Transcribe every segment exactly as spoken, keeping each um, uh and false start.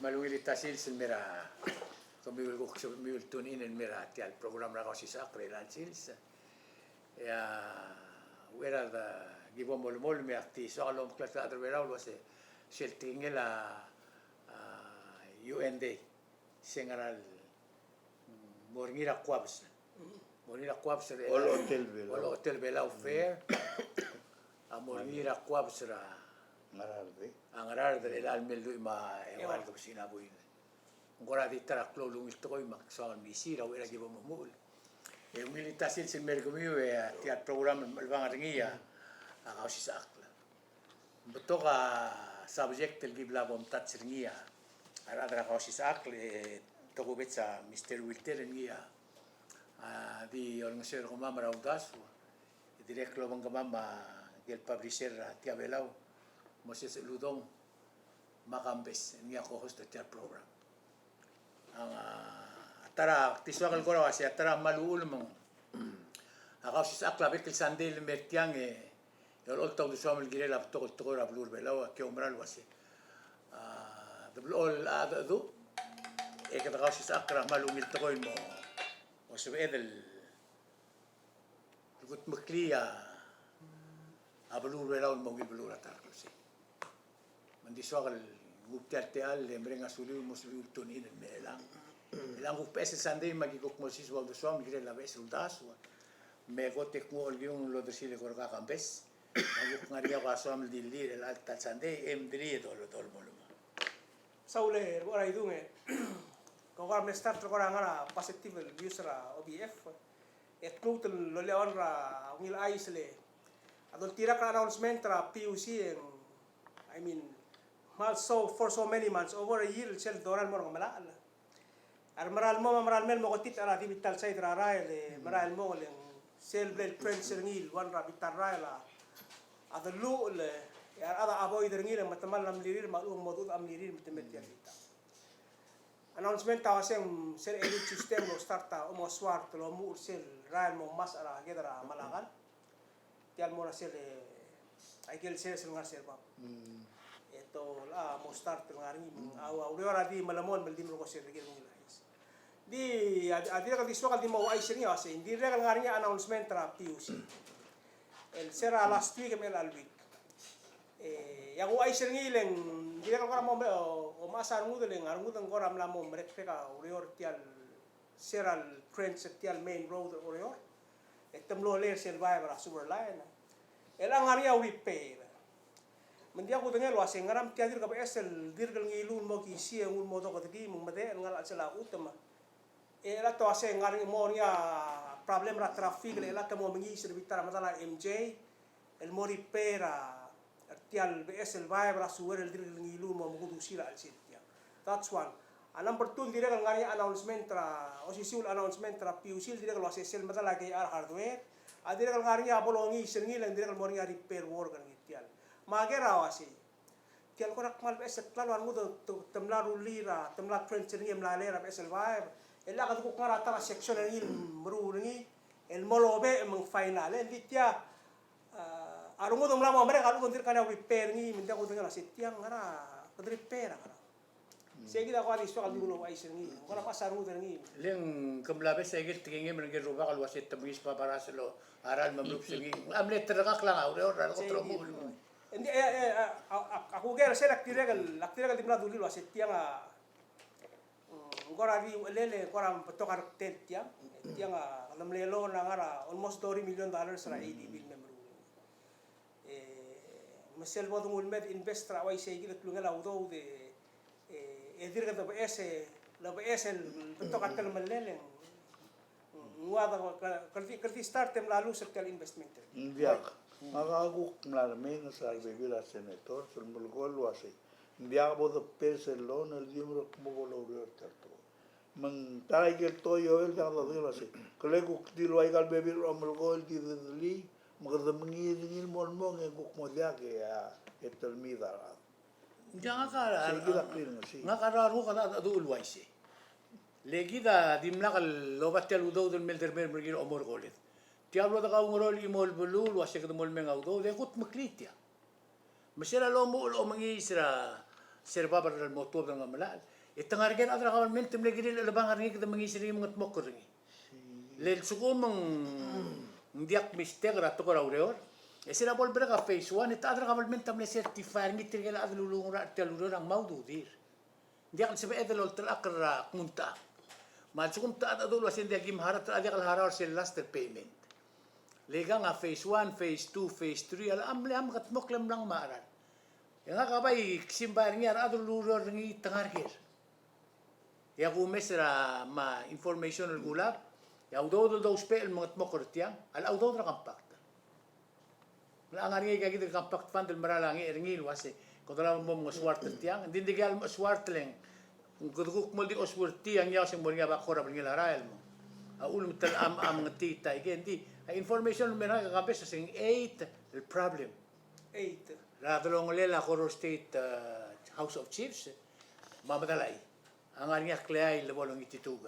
Me a ungil tia el sils el mei er a, kemiu el kuk sebechemiu el tune in el mei er tia el program er a Kausisechakl er chelecha el sils. E a uchei er a ki bo molemolem, me ak di soak el omeklatk er a rechad er a Belau el uase sel tekingel a, a, U N Day, se ngera el mo er ngii er a kuabes. Mo er ngii er a kuabes er a Olechotel Belau. Olechotel Belau Fair. A mo er ngii er a kuabes er a Ngaraard. A Ngaraard er chelecha el me lluich me a eua el kebesengil a buil. Ng kora di ta er a klou el ungil tekoi me ak soak el mesisiich er a uchei er a ki bo momuchel. E ungil tia el sils el mei er kemiu e tia el program el mechelebangel er ngii a Kausisechakl. Ng betok a subject el ki bla bo mtouch er ngii a rechad er a Kausisechakl, e tokubets a Mister Wilter er ngii a, a di olengeseu er kemam er a uldasu, e dirrek el obengkemam a ngike el publisher er a Tia Belau, Moses Uludong, me a Kambes, ngii a co-host er tia el program. A, a ta er a, ak di soak el kora uase a ta er a kmal uchul me ng, a Kausisechakl a bek el Sunday el mei er tiang e, e olecholt a uldesuam el kirel a betok el tekoi er a beluu er a Belau, a ki oumera el uase, a, de blechoel a cheldecheduch, e kede kausisechakl er a kmal ungil tekoi el mo, mo sebeched el kudmeklii a, a beluu er a Belau el mo ungil beluu er a ta er a klebesei. Me ng di soak el nguu tia el techall e mereng a suliu el mo sebechemiu el tune in el mei er chelechang. Chelechang kuk beches el Sunday me aki kuk mo siseb a uldesuam el kirel a beches el uldasu. Me kot e kmo el kiung el odersii el eko er kau a Kambes. Me a kuk ngar er ngii a ko a soam el dillii er chelecha el ta el Sunday e mdilii e dol, dolemolem. Saul e, er a Idung e, ko kora mle start er kora ngar er a positive el views er a O B F. E kuk lmuut el loia er a ungil chais el, a doltirakl er a announcement er a P U C e ng, I mean, kmal so, for so many months, over a year, sel dorael el mo er a Ngemelachel. A remerael el mo, me a remerael el mei el mo kotitech er a di bita el side er a rael, e merael el mo, le ng sel bla el trench er ngii el one er a bita el rael a, a delluchel, e a rechad a avoid er ngii, le metemall a mlirir, me a lechub e ng mo duch a mlirir, me te mei tia el bita. Announcement a uasei ng sel aided system el start a omosuar el omuchel er sel rael el mo ngmasech er a ked er a Malakal. Tia el mo er a sel, e, aike el sales el ngar er sel bab. Mm. E te locha mo start el ngar er ngii, mm, a, a ureor a di melemolem el di melekoi sel ker el ungil chais. Di, a, a dirrek el di soak el di mo ouchais er ngii a uasei, ng dirrek el ngar er ngii a announcement er a P U C el se er a last week me a chelecha el week. E, e ak ouchais er ngii le ng dirrek el kora mo, o, omechas a rengud, le ng a rengud a ng kora mla mo merekerek a ureor er tia el se er a trench er tia el main road er Oreor. E te mlo lei er sel baeb er a sewer line. E le ng ngar er ngii a repair. Me ng diak kudengei el uasei ngera me tia dirk beches el dirk el ngiluu el mo kisiich e nguu el mo dokedekii me ng medechel el ngar er a chelsel a chutem. E le te uasei ng ngar er ngii, mo er ngii a problem er a traffic, le le te mo mengiis er a bita er a medal a M J el mo repair a, er tia el beches el baeb er a sewer el dirk el ngiluu el mo mekudusi er a chelsel tiang. That's one. A number two, ng dirrek el ngar er ngii a announcement er a, osisiu el announcement er a P U C el dirrek el uasei sel medal a K R Hardware a dirrek el ngar er ngii a bo longiis er ngii, le ng dirrek el mo er ngii a repair work er ngii tiang. Me a ker a uasei tia el kora kmal beches el klalo a rengud te, te mla rullii er a, te mla trench er ngii e mla lei er a beches el baeb. E le kede kuk ngar er a ta er a section er ngii el meruul er ngii el mo lobech me ng final. E ng di tia, a, a rengud a mla mo merek a lechub e ng dirk ngar er ngii a repair er ngii, me ng diak kudengei el uasei tiang ngera, kede repair a ngera. Sei kid a kora di soak el di kulouchais er ngii, kora mechas a rengud er ngii. Le ng ke mla obes a ikel tekingem er ngii el rubak el uasei te mengiis a babaras el a ralm me mlubes er ngii. A mle terrekakl a ureor er a kot el omuchel. Ng di, e, e, a, a, a, a kuker sel ak dirrek el, ak dirrek el di mla dulii el uasei tiang a, mm, ng kora di uchelel e kora betok a rektel tiang. Tiang a, kede mle loan a ngar er a almost thirty million dollars er a A D B el me meruul. E, me sel bo denguu el me de invest er a uaisei kid el klungel a udoud e, e, e dirk de beches, e, le beches el betok a telemellel e ng Ng ua de, ke, ke di, ke di start e mla lose er tia el investment er. Ng diak. Ngak a kuk mla remenges er a rebebil er a senators el melekoi el uasei ng diak bo de pass el loan el di merek mo bo loureor er tia el tekoi. Me ng ta er a ikel tekoi el diak dodengei el uasei, ke le kuk dilu aika el bebil er a omelekoi el di dedelii, me kede mengiil er ngii el mo el mong e kuk mo diak e a, e te lmid a rechad. Ng diak, ngak a, sei kid a clear, sei. Ngak a renguk a, a, a, a, uaisei. Le kid a dimlak el oba tia el udoud el mei el dermer el mer kid el omo er a college. Tia el blo de kaungeroel el chimo el beluu el uasei kede mo el meng a udoud e kudmeklii tia. Me se er a lomuchel el omengiis er a, se er a bab er a lemo tuobed er a Ngemelachel. E te ngar er ngii a rechad er a government el mle kirir el chelebangel er ngii, kede mengiis er ngii me ngedmokl er ngii. Le lsekum ng diak mistake er a tekoi er a ureor, e se er a bo lemerek a phase one, e te chad er a government a mle certify er ngii tirke el chad el ulungerachel er tia el ureor a ngmai a ududir. Ng diak el sebeched el oltelechakl er a kmo ng techa. Me a lsekum te chad a dulu el uasei ng diak ki mla harau, te diak el harau er sel last el payment. Le ikang a phase one, phase two, phase three, a le mle mekedmokl e mla ngmai a cheral. E ngak a bai ksimbai er ngii a rechad el ureor er ngii te ngar er ker. E a kumes er a me a information el kulab, e a udoud el dousbech el mengedmokl er tiang, a le a udoud er a compact. Le a ngar er ngii a ikakid el compact fund el mera el ngar er ngii el uasei, kede lebo mo mengesuart er tiang, ng di ng diak el mesuart le ng kede kuk mo di osward er tiang, e a uasei ng mo er ngii a backhoe er a belngel a rael el mo. A ulemetel a, a mengetii a ike, ng di a information el mera el kebes a se ng eight el problem. Eight. Er a delongelel a Koror State, eh, House of Chiefs, me a medal a chii. A ngar er ngii a kleai el bo longititukl.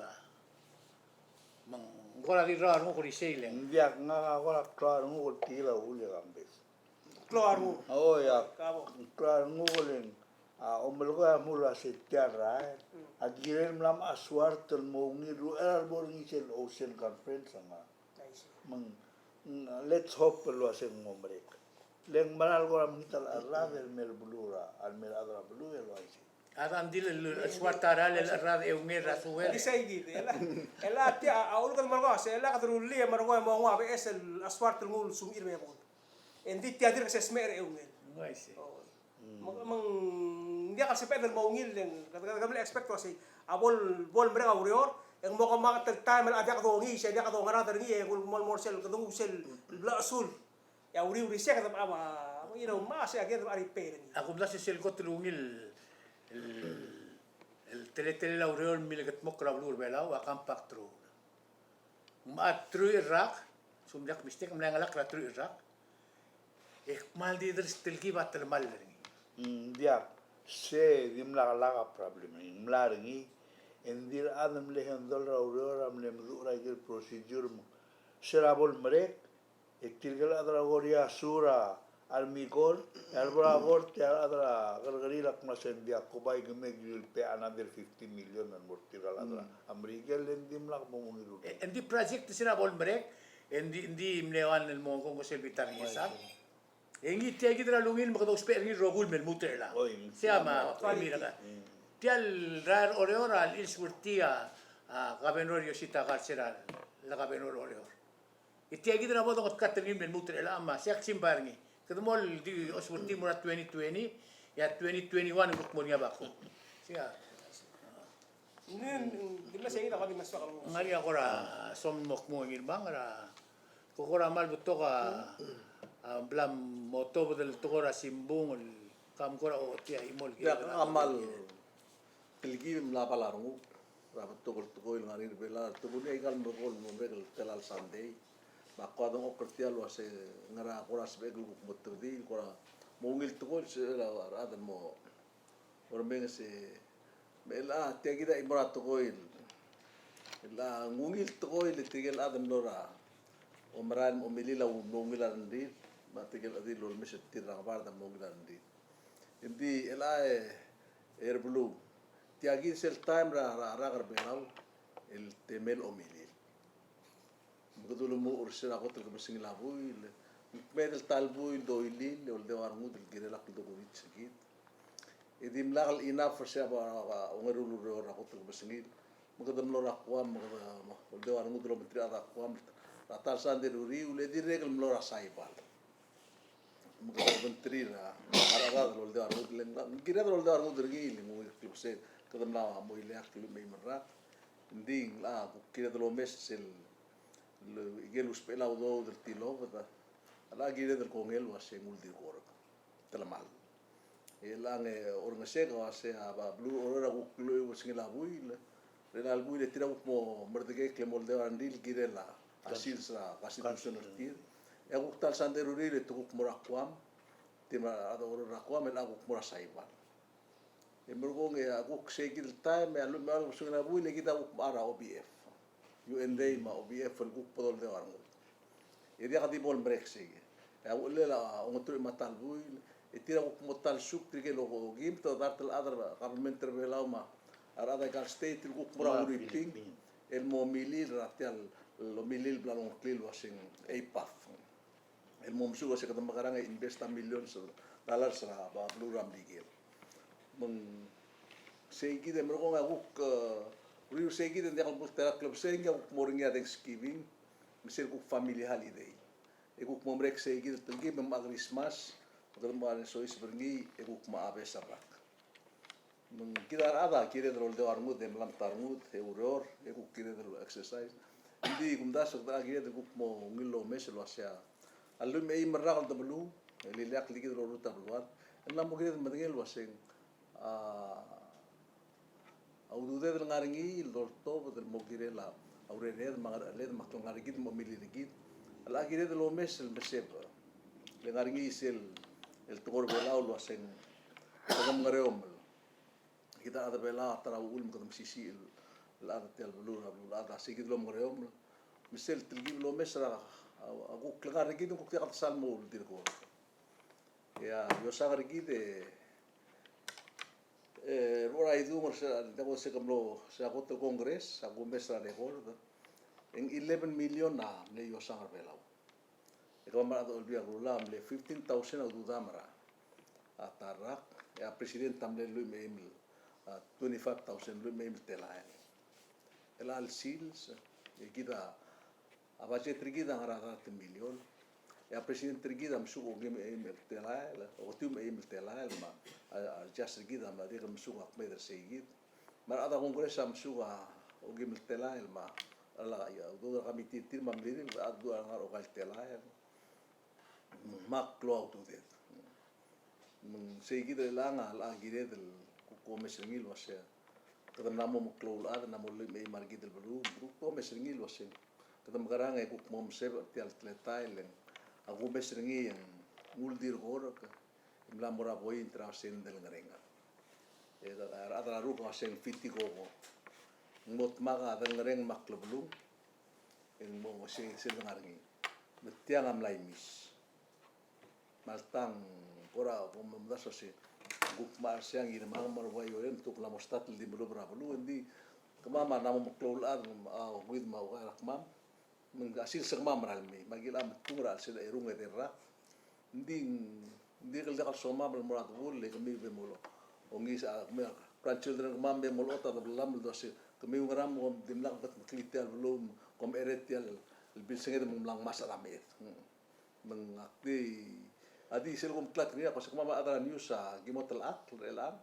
Me ng kora di rrau a renguk er isei le ng diak, ngak a kora klou a renguk el tia el uchul e kambes. Klou a renguk. O, ia. Kabo. Klou a renguk el, a, omelekoi a mle uasei tia el rael. Mm. A kirel mla mo suart el mo ungil er a uchei er a lebo er ngii sel Ocean Conference a ngar. I see. Me ng, ng, let's hope el uasei ng mo merek. Le ng mera el kora mekngit a rechad el mei er a beluu er a, el mei er a rechad er a beluu el uasei. A rechad ng di le, le, suart a rael el rechad e ungil er a suel. Di sei kid, e le, e le tia, a, a ulk el mera el uasei, e le kede rullii e mera el mo nguu a beches el suart el nguu el sumechir me bo. E ng di tia dirk se smecher e ungil. I see. O. Me ng, me ng diak el sebeched el mo ungil, e ng, kede, kede, kede mle expect el uasei a bo, bo lemerek a ureor, e ng mo kemanget el taem el a diak dongiis, e diak dongerad er ngii, e kuk mo, mo er sel, kede nguu sel blechesul. E a uriul er isei e kede, a, a, you know, me sei a kede repair er ngii. A kumdasu e sel kot el ungil el, el teletelel a ureor el mle kedmokl er a beluu er a Belau a compact rule. Me a truich el rak, se ng diak mistake, ng mla ngelakl er a truich el rak. E kmal di dirrek el telkib a telemall er ngii. Mm, diak, se dimlak lak a problem, ng mla er ngii, e ng di a rechad el mle handle er a ureor a mle meduch er a ikel procedure, me se er a bo lemerek, e tirke el chad er a Korea Sur a Army Corps, e a lebo er a kort, e a rechad er a kerrekeriil a kmo se ng diak, ko bai kemiu el pay another fifty million el mo er tirka el chad er a Merikel, e ng dimlak mo mengiruul. E, e ng di project se er a bo lemerek, e ng di, ng di mle ua el mo kongkos el bita er ngii. E ngii tia kid er a lungil me kede ousbech er ngii el rokui el me lmuut er chelechang. Oi, sei a me, me, me, tia el rael er Oreor a lsiseb er tia, a, Governor Yoshitaka er se er a le Governor er Oreor. E tia kid er a bo dongetkat er ngii el me lmuut er chelechang me sei a ksimbai er ngii. Kede mo di ousbech er tir el mo er a twenty twenty, e a twenty twenty-one e kuk mo er ngii a backhoe. Sei a. Ng di mle sei kid a ko di mle soak el. Ng ngar er ngii a kora soam el mo kmo er ngii el bang er a, ko kora kmal betok a, a, bla mo tobed el tekoi er a simbung el kam kora ochotii a chimo el kirel a kmal telkib el mla bal a renguk er a betok el tekoi el ngar er ngii er a Belau, te kuk ngii a ikal merekong el mo merek el tela el Sunday. Me ak kuk dengchokl er tia el uasei ngera kora sebechek el kuk mo tebedii, kora mo ungil tekoi el sebechel a rechad el mo orrenges e, me chelechang tia kid a chimo er a tekoi el, chelechang ng ungil tekoi el tirke el chad el mlo er a omerael me a omilil a mlo ungil a rengrir, me tirke el chad el lomes er tir er a ngebard a mlo ungil a rengrir. Ng di chelechang e, er a beluu, tia kid sel taem er a, er a rak er a Belau el temel omilil. Me kede ulemuchel er se er a kot el kebesengil a buil, ng kmeed el ta el buil el doilil, e oldeu a rengud el kirel a kldokudits er kid. E dimlak el enough er se er a ongeru el ureor er a kot el kebesengil. Me kede mlo er a Guam, me kede oldeu a rengud el ometir a rechad er a Guam er a ta el sandei el uriul, e dirrek el mlo er a Saipan. Me kede obengterir a rechad el oldeu a rengud, le ng kired el oldeu a rengud er ngii, le ng ungil el klebesei, kede mla mo ileakl el mei me a rak. Ng di ng locha kuk kired el omes sel, ikel usbechel a udoud el tilobed, a locha kired el kongei el uasei ng uldirkork. Telemall. E chelechang e orrengesek a uasei a beluu er Oreor a kuk lluich el kebesengil a buil, er chelecha el buil e tir a kuk mo merdekekl el mo oldeu a rengrir el kirel a sils er a constitution er tir. E a kuk ta el sandei el uriul e te kuk mo er a Guam, tir me a rechad er Oreor er a Guam, e locha kuk mo er a Saipan. E merekong e a kuk sei kid el taem e a lluich me a eua el kebesengil a buil e kid a kuk mo er a O B F, U N Day me a O B F el kuk bo doldeu a rengud. E diak di bo lemerek sei. E a uchelel a ongeteruich me a ta el buil, E tir a kuk mo ta el suk tirke el okim, te dart el chad er a government er a Belau me a rechad er aika el state el kuk mo er a Philippine, el mo milil er tia el, el omilil el bla longeklii el uaseng APAF. El mo mesuk el uase kede mekerang e invest a millions of dollars er a beluu er a Merikel. Me ng seikid e merekong e a kuk, eh, uriul seikid e ng diak el bo el ta er a klebesei, e ng kuk mo er ngii a Thanksgiving, me sel kuk family holiday. E kuk mo merek seikid el telkib me a Christmas, me kede mo soiseb er ngii e kuk mo obes a rak. Me ng kid a rechad a kired el oldeu a rengud e mla meta a rengud e ureor e kuk kired el exercise. Ng di kumdasu e kede kired el kuk mo ungil el omes el uasei a lluich me a eim el rak el debeluu el ileakl el kid el orurt a beluad, e ng mla mo kired el medengei el uaseng a, a ududed el ngar er ngii el doltobed el mo kirel a urered me a ngerecheled me a klengar er kid me a omilil er kid a locha kired el omes el meseb. Le ngar er ngii sel, el tekoi er a Belau el uaseng kede mengereomel. Kid a chad er a Belau a ta er a uchul me kede mesisiich el chad er tia el beluu er a beluulechad, a seikid el omengereomel. Me sel telkib el omes er a, a, a kuk klengar er kid e ng kuk diak el sal mo uldirkor. E a iosang er kid e, e, er a idung er se, ng ko se ke mlo, se a kot el Congress a kumes er a record, e ng eleven million a mle iosang er a Belau. E kemam a rechad er a Olbiil er a Kelulau a mle fifteen thousand a ududam er a, a ta el rak, e a president a mle lluich me a eim el, a, twenty-five thousand, lluich me a eim el telael. Chelecha el sils, e kid a, a budget er kid a ngar er a thirty million. E a president er kid a mesuk a okeim me a eim el telael, oketiu me a eim el telael, me a, a, a judge er kid a mla dirk mesuk a kmeed er seikid. Me a rechad er a Congress a mesuk a okeim el telael, me a, a, a, a, udoud er a committee er tir me a mlirir a dua ngar er a okai el telael. Me a klou a ududed. Me ng seikid er chelechang a locha kired el kuk omes er ngii el uasei kede mla mo meklou el chad, mla mo lluich me a eim a rekid el beluu, kuk omes er ngii el uasei kede mekerang e kuk mo mesebech er tia el teletael e ng a kumes er ngii e ng uldirkor, e mla mo er a point er a send el ngereng. E a rechad er a Ruk a uaseng fitikobo. Ng mo dmak a delengereng me a klebelung, e ng mo uasei sel ngar er ngii. Me tiang a mla imis. Me alta ng kora bo momdasu el uasei, kuk mechar sei a ngirmang me a rebuai e orrenges me te kuk mla mo start el di melub er a beluu, e ng di kemam a mla mo meklou el chad, a, okeuid me a okai er kemam. Me ng a sils er kemam er a lemei, me a kilechang me tung er a chelsel a erung e de rak. Ng di, ng di kel diak el somam el mo er a debul, e kemiu be mo lo. Ongeis a, kemiu a grandchildren er kemam be mo locha a debelam el uasei, kemiu ngera me kom dimlak el kudmeklii tia el beluu, kom cherei tia el bilsenged me ng mla ngmasech er a meched. Me ng ak di, a di sel kom klatk er ngii a ko se kemam a rechad er a news a ki mo telechakl er chelechang,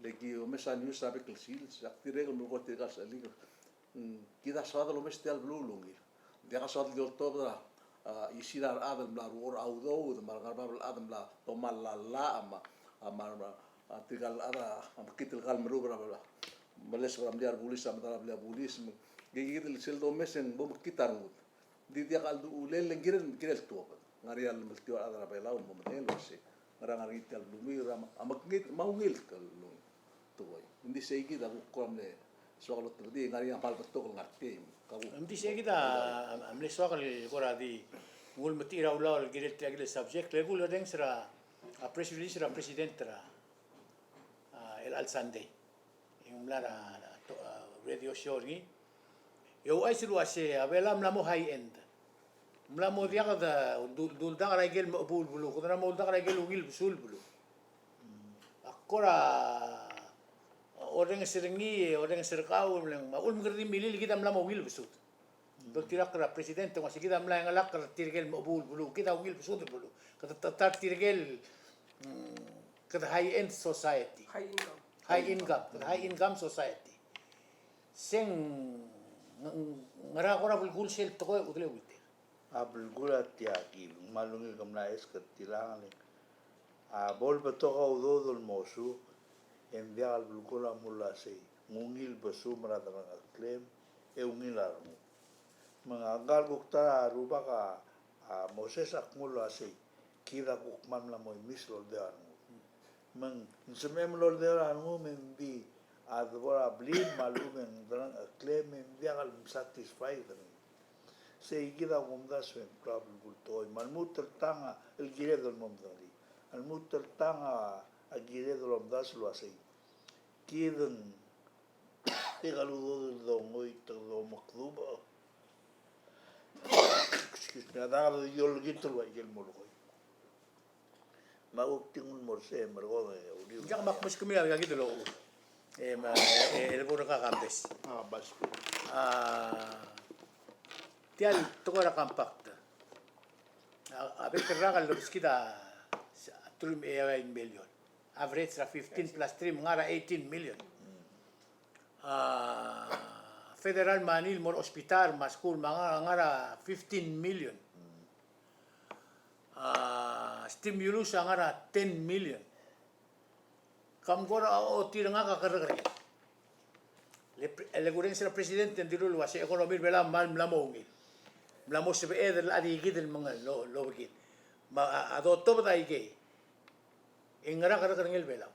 le ki omes a news er a bek el sils, ak dirrek el melekoi er tirka el sechelik. Mm, kid a soad el omes tia el beluu el ungil. Ng diak a soad el di oltobed er a, a, isir a rechad el mla ruchorech a udoud, me a rengar er a bab el chad el mla tomall a llach, me a, me a, me a, tirka el chad a mekngit el kal merub er a, meleseb er a mlei a rebulis, a medal a blil a bulis, me, kid el sel domes e ng bo mekngit a rengud. Ng di diak a ldu-, uchul e le ng kirel, kirel tuobed. Ngar er ngii a lemeltiu a rechad er a Belau el mo medengei el uasei ngera ngar er ngii tia el beluu me a mekngit me a ungil el tekoi. Ng di seikid a kuk kora mle soak el otobedii, ngar er ngii a kmal betok el ngar tiang. Ka kuk. Ng di seikid a, a mle soak el kora di nguu el metik er a ulaol el kirel tia el subject, le kuk orrenges er a, a, press release er a president er a, a, chelecha el Sunday. E ng mla er a, a, to-, a, radio show er ngii. E ouchais el uasei a Belau a mla mo high end. Ng mla mo diak de, du-, duldak er a ikel mechebuul beluu, kede mla mo uldak er a ikel ungil besul beluu. Ak kora orrenges er ngii, orrenges er kau, me a uchul me kede di milil kid a mla mo ungil besud. Doltirakl er a president, ng uasei kid a mla chengelakl er tirke el mechebuul beluu, kid a ungil besud el beluu. Kede ta er tirke el, mm, kede high end society. High income. High income, kede high income society. Se ng, ng, ngera kora belkul sel tekoi, Udelcheb Uiter? A belkul a tia, ki, ng kmal ungil ke mla ask er tirang, le a bo lebetok a udoud el mosuk, e ng diak el belkul a mle uasei ng ungil besum er a delengcheklem, e ungil a rengum. Me ngka el kuk ta er a rubak a, a Moses a kmo el uasei, kid a kuk kmal mla mo imis el oldeu a rengum. Me ng sebechem el oldeu a rengum e ng di a debo er a blil me a lechub e ng delengcheklem e ng diak el satisfied er ngii. Seikid a kumdasu e ng klou a belkul tekoi me a lmuut el tang el kired el mo medengelii. A lmuut el tang a kired el omdasu el uasei, kid ng, e, a udoud el dongoit, e, domekdubech. Excuse me, a dak di olengit el ua ikel molekoi. Me a kuk di ng mo er sei, e merekong, e, uriul. Ng diak, me ak meskemiu a ikakid el ochur. E, me, e, e le bo er a Kambes. A, bas. A, tia el tekoi er a compact. A, a bek el rak el lebeskid a, a teruich me a eai el million. Average er a fifteen plus three, me ng ngar er a eighteen million. A, federal money el mo er a hospital, me a school, me a ngar, ngar er a fifteen million. A, stimulus a ngar er a ten million. Kam kora ochotii er ngak a kerrekerngel. Le pre-, le kurrenges er a president e ng dilu el uasei economy er a Belau a mla, mla mo ungil. Mla mo sebeched el chad ikid el meng el lo, lobekid. Me a, a dotobed a ikei. E ng ngar er a kerrekerngel Belau.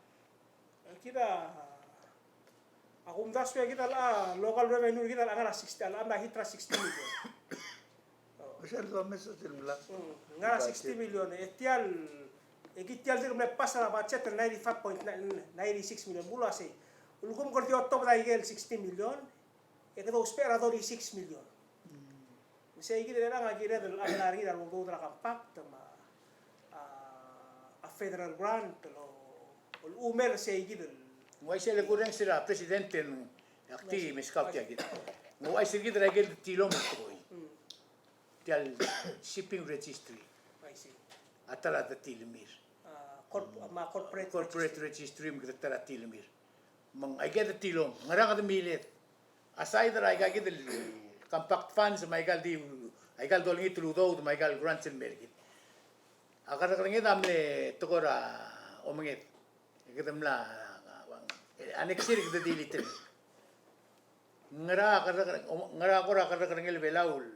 Kid a, a kumdasu e kid a local revenue er kid a ngar er a sixty, a mla hit er a sixty million. Sel domes el mla. Mm, ngar er a sixty million. E tia el, e kid tia el dirk mle pass er a budget er a ninety-five point nine, ninety-six million. Ng uaisei. Ulekum kede di otobed a ikel sixty million, e kede ousbech er a thirty-six million. Me sei kid el ngar er ngii a kired el ngar er ngii a udoud er a compact me a, a federal grant el, el umer sei kid el. Ng uaisei, le kurrenges er a president e ng, ak di meskau tia kid. Ng uaisei kid er a ikel tilom el tekoi. Mm. Tia el shipping registry. I see. A ta er a tilemir. A, corp-, me a corporate registry. Corporate registry me kede ta er a tilemir. Me ng aike el tilom, ngera kede miled. Aside er aika kid el compact funds me aika el di, aika el dolengit el udoud me aika el grants el mer kid. A kerrekerenged a mle tekoi er a omenged. Kede mla, a, next year kede di delete er ngii. Ngera kerrekereng, ngera kora kerrekerengel Belau el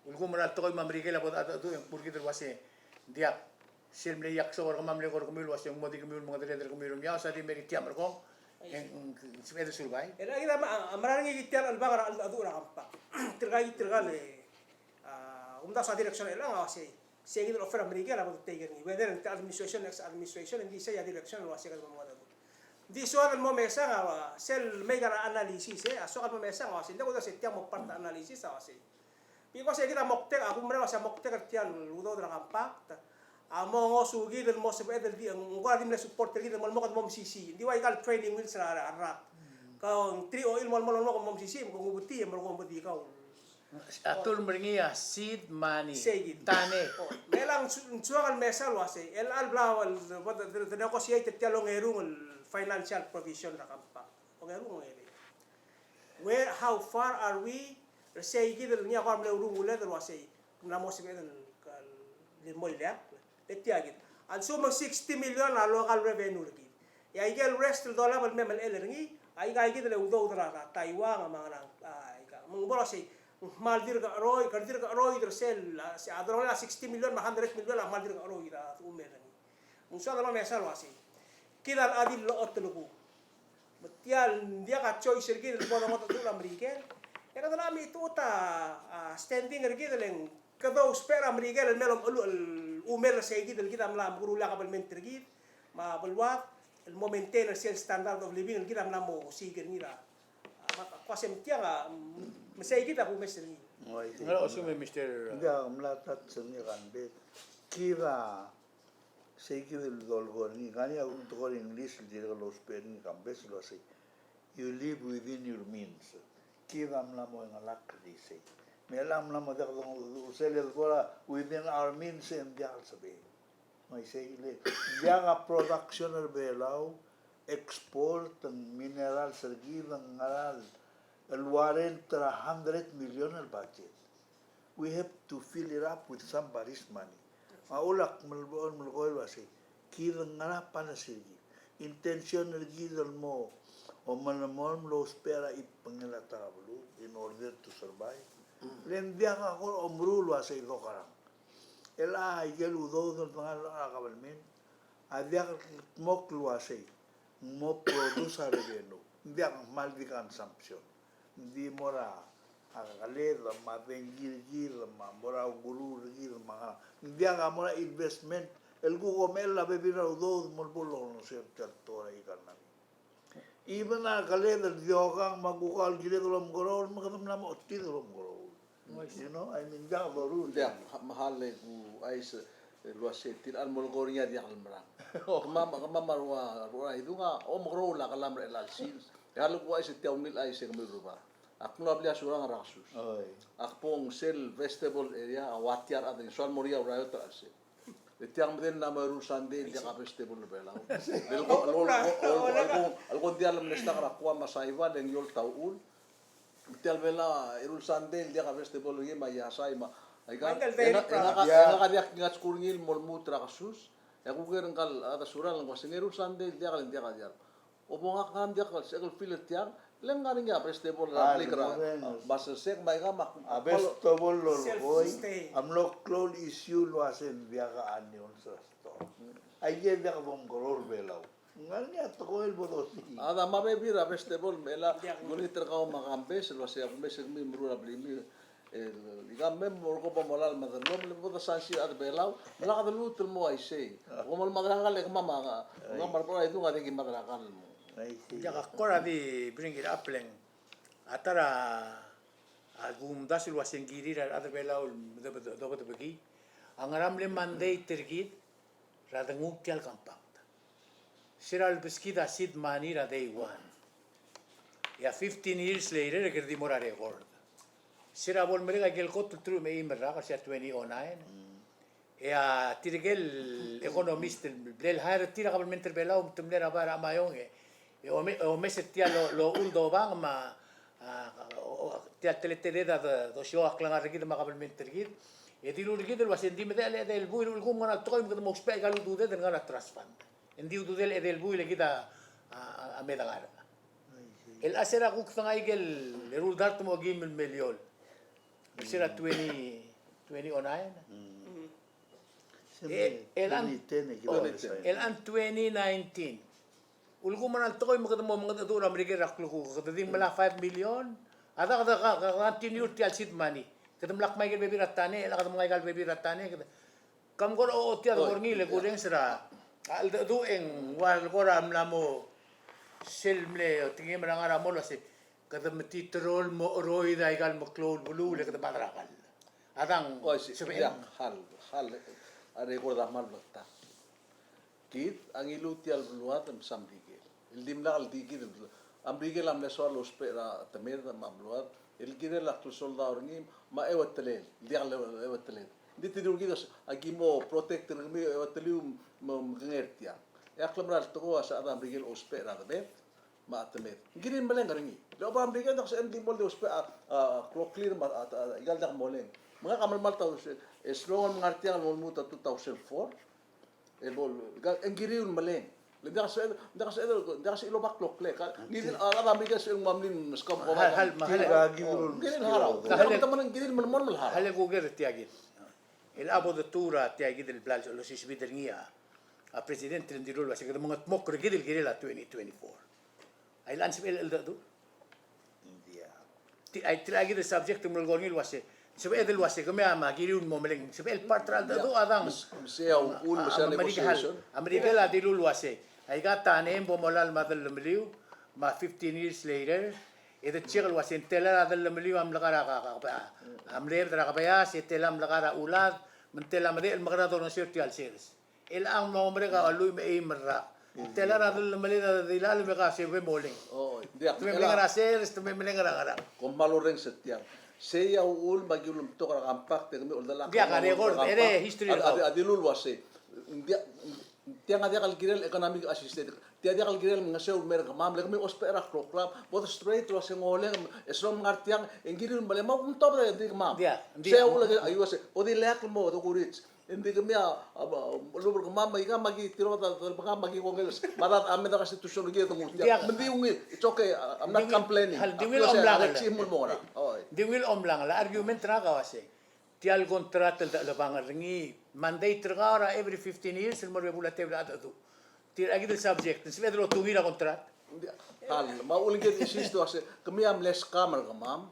ulekum er a tekoi me a Merikel a bo dechedecheduch e ng kmo er kid el uase ng diak. Sel mle ileakl er kemam el eko er kemiu el uase ng mo di kemiu el mengedereder er kemiu el omiaos a di meritia merekong. E ng, ng sebeched el sulebai. E le kid a mera er ngii kid tia el chelebangel er a cheldecheduch er a compact. Tirka kid tirka el, a, omdasu a direction er chelechang a uase sei kid el offer a Merikel a bo de take er ngii. Whether ng administration, next administration, ng di sei a direction el uase kede mo mengedecheduch. Ng di soak el mo mesang a ua, sel mei er a analysis, e, a soak el mo mesang a uase, ng diak kudengei se tia mo part er a analysis a uase. Because e kid a moktek, a kumerang el uase a moktek er tia el udoud er a compact a mo ngosukid el mo sebeched el di, ng kora di mle support er kid el mo, mo kede mo mesisiich. Ng di ua ika el training wheels er a, er a rak. Kau ng three oil mo, mo, mo, mo mesisiich, me kung ubetii, e merekong bo di kau. A term er ngii a seed money. Sei kid. Tane. O, me ng su-, ng soak el mesa el uase, el chelecha el bla, el, the, the, the negotiate er tia el ongerung el financial provision er a compact. Ongerung, ongerei. Where, how far are we? Er sei kid el ngii a kora mle urunguled el uase ng mla mo sebeched el, el mo ileakl. E tia kid. A lsekum ng sixty million a local revenue er kid, e aike el rest el dolab el me melechel er ngii, aika kid el udoud er a Taiwan me a ngerang, a, aika. Me ng bo el uase ng kmal dirk cheroid, kede dirk cheroid er sel, a, se a delongelel a sixty million me a hundred million a kmal dirk cheroid a udoud er ngii. Me ng soak el mo mesa el uase, kid a locha di llechot el kuk. Me tia el ng diak a choice er kid el bo dongedecheduch er a Merikel. E kede locha mechitechut a, a, standing er kid el ng kede ousbech er a Merikel el me lomecheluch el umer er sei kid el kid a mla mekeruul a kabelment er kid me a beluad el mo maintain er sel standard of living el kid a mla mo osiik er ngii er a, a, me ak uase me tiang a, mm, me sei kid a kumes er ngii. Ng diak, mla touch er ngii a Kambes. Kid a sei kid el dolekoi er ngii, ngii a tekoi er a English el dirrek el ousbech er ngii a Kambes el uasei, you live within your means. Kid a mla mo chengelakl er isei. Me chelechang a mla mo diak dongedecheduch, sel kora within our means e ng diak el sebechel. Me isei le, ng diak a production er a Belau, export, ng minerals er kid, ng ngera el warrant er a hundred million el budget. We have to fill it up with somebody's money. Me a ulak mel-, melekoi el uasei, kid ng ngera a policy er kid. Intention er kid el mo, o melemolem el ousbech er a chibengel a ta er a beluu in order to survive. Le ng diak a kora omeruul el uasei dokerang. El a ikel udoud el dengar er a kabelment a diak el kmo el uasei ng mo produce a revenue. Ng diak, ng kmal di consumption. Ng di mo er a, a keled me a dengki er kid me a mo er a ukeruul er kid me a ngerang. Ng diak a mo er a investment El kuk omechell a bebil er a udoud el mo bo lolengeseu er tia el tekoi er a economy. Even a keled el diokang me a kuk el kired el omekeroul, me kede mla mo chetid el omekeroul. You know, I mean, diak doruul. Diak, me a le kuchais el uasei tir a molekoi er ngii a diak el merang. Kemam, kemam a rua, rua idung a omekeroul a kelam er chelecha el sils. E a le kuchais e tia ungil chais e kemiu el rubak. Ak mlo bla surang er a kesus. Oi. Ak bong sel vegetable area, a ua tia el chad e ng soal mo er ngii a urael er a chelsel. E tiang medengei el mla mo eru el sandei el diak a vegetable er a Belau. El ko, el ko, el ko, el ko, el ko ng diak el mle stock er a Guam me a Saipan e ng eolt a uchul. Tia el Belau, eru el sandei el diak a vegetable er ngii me a iasai me a, aika, e ngak, e ngak a diak kingachkul er ngii el mo lmuut er a kesus. E a kuker ngka el chad er a Surangel el ng uasei ng eru el sandei el diak, el diak a diak. Obo ngak a diak el sebechek el feel er tiang, le ng ngar er ngii a vegetable er a blik er a, a, baselsek me aika me a, a vegetable el lolekoi, a mlo klou el issue el uasei ng diak a onions er a store. Aike diak domekeroul er a Belau. Ng ngar er ngii a tekoi el bo dosiik. A da me a bebil er a vegetable me a, ng ulengit er kau me a Kambes el uasei a kumes er kemiu el meruul a blimiu. E, ika me mo er ko bo molai el mad er a lomes, le bo desansi a rechad er a Belau, me lak de lmuut el mo uaisei. Kom el mad er a kall e kemam a, kemam a rubak er a idung a diak ki mad er a kall el mo. Diak a kora di bring it up le ng a ta er a, a kumdasu el uasei ng kirir a rechad er a Belau el dobe, dobe, dobedebekii. A ngera mle mandate er kid er a denguu tia el compact. Se er a lebeskid a seed money er a day one. E a fifteen years later, e kede di mo er a record. Se er a bo lemerek a ikel kot el teruich me a eim el rak, se er a twenty oh nine. E a tirke el economist el ble le hire er tir a kabelment er a Belau, me te mle er a bai er a Chamayong, e, e ome-, e omes er tia el, el uchul dobang me a, a, o, o, tia el teleteled a de, dosiou a klengar er kid me a kabelment er kid. E dilu er kid el uasei ng di medechel a edei el buil, el kmo ng ngar er a tekoi me kede mo ousbech aika el ududed el ngar er a trust fund. Ng di ududel a edei el buil e kid a, a, a, a medengar. El a se er a kuk dengai aike el eru el dart me a okeim el miliol. Se er a twenty, twenty oh nine. E, el an, el an twenty nineteen. Ulekum a ngar er a tekoi me kede mo mengedecheduch er a Merikel er a klukuk, kede di melai a five million. A da kede ka, ka, ka continue er tia el seed money. Kede mla kmo aike el bebil er a tane, e le kede mengai aika el bebil er a tane, kede, kam kora ochotii a dengor ngii, le kurrenges er a, a cheldecheduch e ng ua le kora mla mo sel mle otingem er a ngar er a mong el uasei kede metiterol mo cheroid aika el meklou el beluu, le kede mad er a kall. A dang, sebechel. Hal, hal, a record a kmal bleketakl. Kid a ngiluu tia el beluad me se a Merikel. El dimlak el di kid el, a Merikel a mle soal el ousbech er a temed me a beluad el kirel a klsoldau er ngii me a euetelel, el diak el euetelel. Ng di te dilu er kid a ki mo protect er kemiu, eueteliu me, me kengei er tiang. E a klemerang el tekoi a se a chad er a Merikel a ousbech er a debed me a temed. Ng kirir el meleng er ngii. Le oba Merikel a diak sebechem di mo di ousbech a, a, kloklir me a, a, aika el diak moleng. Me ngak a melemalt a, e, as long el ngar tiang el mo lmuut a two thousand four, el bo, e ng kirir el meleng. Le ng diak sebeched, ng diak sebeched, ng diak sebeched el oba kloklek. Ngii di a, a, a Merikel a sebechel el mo mlil meskau. Hal, hal, me hal. Ng kirir el harau. Ng kirir el harau. Ng kirir el melemolem el harau. Hal e kuker er tia kid. El a bo detuu er tia kid el bla losisebid er ngii a, a president el dilu el uasei kede mengetmokl er kid el kirel a twenty twenty-four. A ilan sebechel el cheldecheduch? Ng diak. Ti-, a, tirka kid el subject el melekoi er ngii el uasei, sebeched el uasei kemiu a me kiriu el mo meleng, sebechel part er a cheldecheduch a dang. Me se, me se a uchul, me se a negotiation. A Merikel a dilu el uasei, aika a tane e ng bo molai el mad el lemeliu me a fifteen years later, e de check el uasei ng tela er a dellemeliu a mlekar a ka, ka, ka, a mle er a kebeas, e tela a mlekar a ulad, me ng tela a medechel el mekerang e dolengeseu er tia el sers. Chelechang me a omerek a lluich me a eim el rak. Tela er a dellemeled a dilu el me ka se be moleng. O, diak, te me meleng er a sers, te me meleng er a ngerang. Kom kmal orrenges er tiang. Sei a uchul me aki ulemtok er a compact e kemiu a oldelak. Diak, a record, e history er kau. A, a, a dilu el uasei. Diak, tiang a diak el kirel economic assistance. Tia diak el kirel mengeseu el mer kemam, le kemiu a ousbech er a kloklam, bo de straight el uasei ng oleng, e sel ngar tiang, e ng kirir el meleng, me a kumtobed e di kemam. Diak, diak. Sei a uchul a uasei, bo di leakl el mo, de kurits. Ng di kemiu a, a, a, lebo er kemam, me aika me aki tirka a delebekam me aki kongei el, me a rechad a mei er a constitution er kid e de nguu tiang. Diak. Me ng di ungil, it's okay, I, I'm not complaining. Hal, ng di ungil omlangel. Ng di ungil omlangel, a argument er ngak a uasei. Tia el contract el dechelebangel er ngii, mandate er kau er a every fifteen years el mo er a bebul a tebel el cheldecheduch. Tirka kid el subject, ng sebeched el otungii er a contract. Hal, me a uchul e ng kired el insist el uasei, kemiu a mle scam er kemam.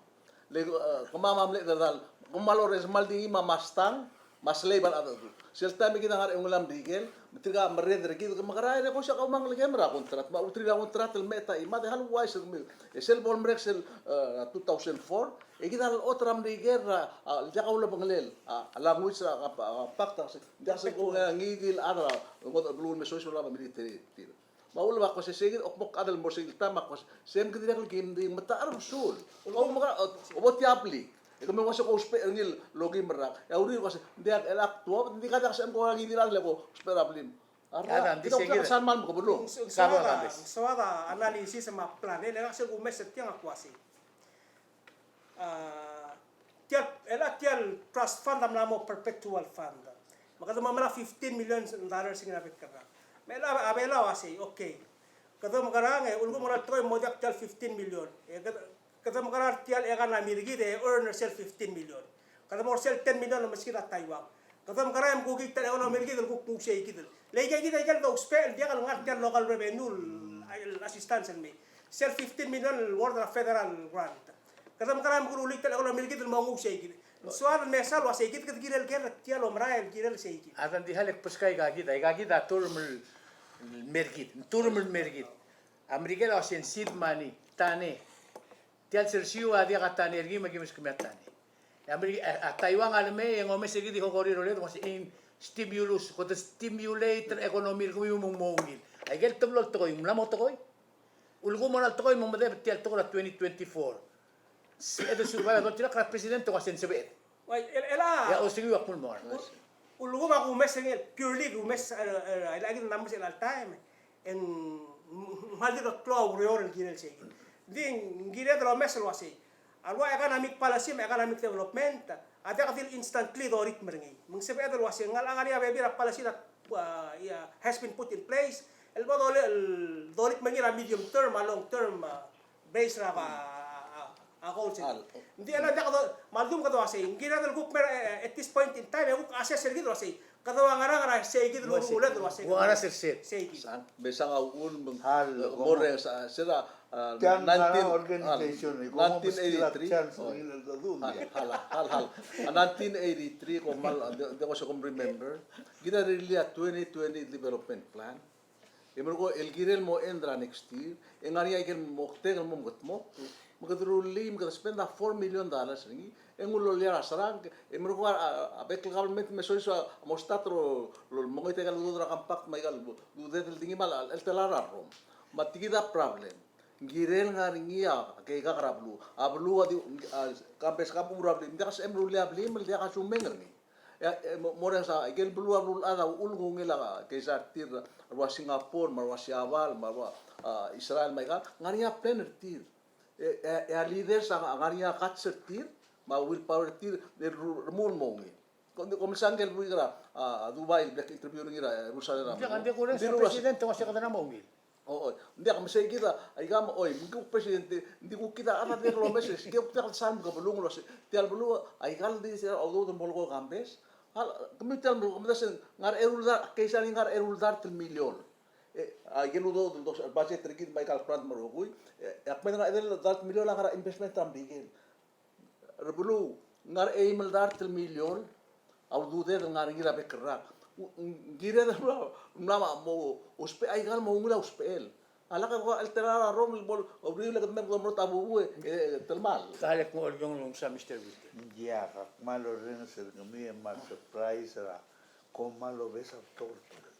Le, e, kemam a mle chedal, kmal orrenges, kmal di ngii me a Mustang, Me a slave a rechad el du. Sel taem e kid a ngar er a eungel a Merikel, me tirka a merreder er kid, ke mekerang e ko se kau me a ngelekem er a contract, me a ulterir a contract el mei e ta chimad e hal uaisei er kemiu. E sel bo lemerek sel, eh, two thousand four, e kid a lechot er a Merikel er a, a, diak a ulebengelel, a, language er a, a, a, compact, a, diak sel ko ngii di el chad er a, ngodech el beluu el me soiseb el military er tir. Me a uchul me a kmo se, se kid, ak mo kede mo er sel taem me a kmo se, se me kede dirrek el kim di metacherbesul. Ko mekerang, o, o bo tia blik. E kemiu ua se ko ousbech er ngii el okim el rak. E a uriul ko se, ng diak el ak tuobed, ng di ka diak se ko ngii di el chad el ko ousbech er a blim. A rechad, ng di se kid. Ng soad a, ng soad a analysis me a plan, e le ak se kumes er tiang a kmo se. A, tia el, el, tia el trust fund a mla mo perpetual fund. Me kede mo melai a fifteen million dollars er ngii er a bek el rak. Me a, a Belau a uasei, okay. Kede mekerang e, ulekum a ngar er a tekoi el mo diak tia el fifteen million. E kede, kede mekerang er tia el economy er kid e earn er sel fifteen million. Kede mo er sel ten million el meskid a Taiwan. Kede mekerang e mkukid tia el economy er kid el kuk nguu sei kid. Le aika kid a ikel dousbech el diak el ngar tia el local revenue el, el assistance el mei. Sel fifteen million el worth er a federal grant. Kede mekerang e mkeruul tia el economy er kid el mo nguu sei kid. Ng soad el mesa el uasei kid, kede kirel ker er tia el omerael el kirel sei kid. A ta ng di hal e kbeskau aika kid, aika kid a term el mer kid, term el mer kid. A Merikel a uasei ng seed money, tane. Tia el sersiu a diak a tane er ngii me ki meskemiu a tane. E a Meri-, a, a Taiwan a lemei e ng omes er kid e di ko kora rolel, e ng uasei ng stimulus, ko te stimulate er a economy er kemiu me ng mo ungil. Aike el teblo el tekoi, ng mla mo tekoi. Ulekum a mla tekoi me ng medebel tia el tekoi er a twenty twenty-four. Sebeched el survive a doltirakl er a president e ng uasei ng sebeched. Uai, el, el a. Ia, osekiu a kmo el mo er. Ul-, ulekum a kumes er ngii el purely kumes, e, e, el a kid el numbers er chelecha el taem. E ng, ng kmal di klou a ureor el kirel sei kid. Ng di ng kired el omes el uasei, a ua economic policy me a economic development a diak di el instantly doritm er ngii. Me ng sebeched el uasei ng ngar er ngii a bebil er a policy that, uh, yeah, has been put in place el bo dole-, el doritm er ngii er a medium term, a long term, uh, base er a, a, a, a goals. Ng di el a diak do, me a ldu me kede uasei, ng kired el kuk mer, e, e, at this point in time, e kuk assess er kid el uasei, kede ua ngerang er a sei kid el ulemuchel el uasei. Ua ngerang er sei. Sei kid. Sang, me sang a uchul me ng, hal, e, mo er a sa, se er a, a, tiang nineteen, ngerang organization, a, e, ko mo nineteen eighty-three. Chance, oi. Hal, hal, hal, hal. A nineteen eighty-three, ko kmal, a, di, di ko se ko remember. Kid a rullii a twenty twenty development plan. E merekong el kirel mo end er a next year, e ng ngar er ngii a ikel moktek el mo mekedmokl, me kede rullii, me kede spend a four million dollars er ngii, e ng ulemuchel a serangk, e merekong a, a, a bek el government me soiseb a mo start el, el mengoit a ikel udoud er a compact me a ikel ududed el di ngii me a, el tela er a rrom. Me a tekid a problem. Ng kirel ngar er ngii a keikak er a beluu. A beluu a di, a, compact, compact er a beluu, ng diak sebechem el rullii a blim el diak a sumeng er ngii. E, e, mo, mo er ngii a, ikel beluu a beluulechad a uchul me ng ungil a keizai er tir, a rua Singapore, me a rua Siabal, me a rua, a, Israel, me a ikal, ng ngar er ngii a plan er tir. E, e, e a leaders a ngar er ngii a guts er tir, me a willpower er tir, e ru-, remuul el mo ungil. Kom, kom mesa ngike el buik er a, a, Dubai, el bla ki interview er ngii er a, e, Jerusalem. Ng diak, ng diak kurenges er a president, ng uasei kede mo ungil. O, o, ng diak, me sei kid a, aika me, oi, me ng kuk presidente, ng di kuk kid a rechad a dirrek el omes, e sei kid a kuk diak el sal me ke belung el uasei, tia el beluu, aika el di se a udoud el mo leko campaign. Hal, kemiu tia el beluu, kemiu tia el ngar er a eru el dart, keizai a ngar er a eru el dart el miliol. E, aike el udoud el dos, budget er kid me aika el grant me a rokui, e, e a kmeed er a eru el dart el miliol a ngar er a investment er a Merikel. Er a beluu, ngar er a eim el dart el miliol a ududed el ngar er ngii er a bek el rak. U, ng kired el mla, mla mo ousbech aika el mo ungil a usbechel. A lak e ko el tela er a rrom el bo el, uriul e kede mei me kede mo er a bubu e, e, telemall. Ka lek mo er a iong el omes a Mister Wilton. Ng diak, ak kmal orrenges er kemiu e kmal surprise er a kom kmal obes a betok el tekoi.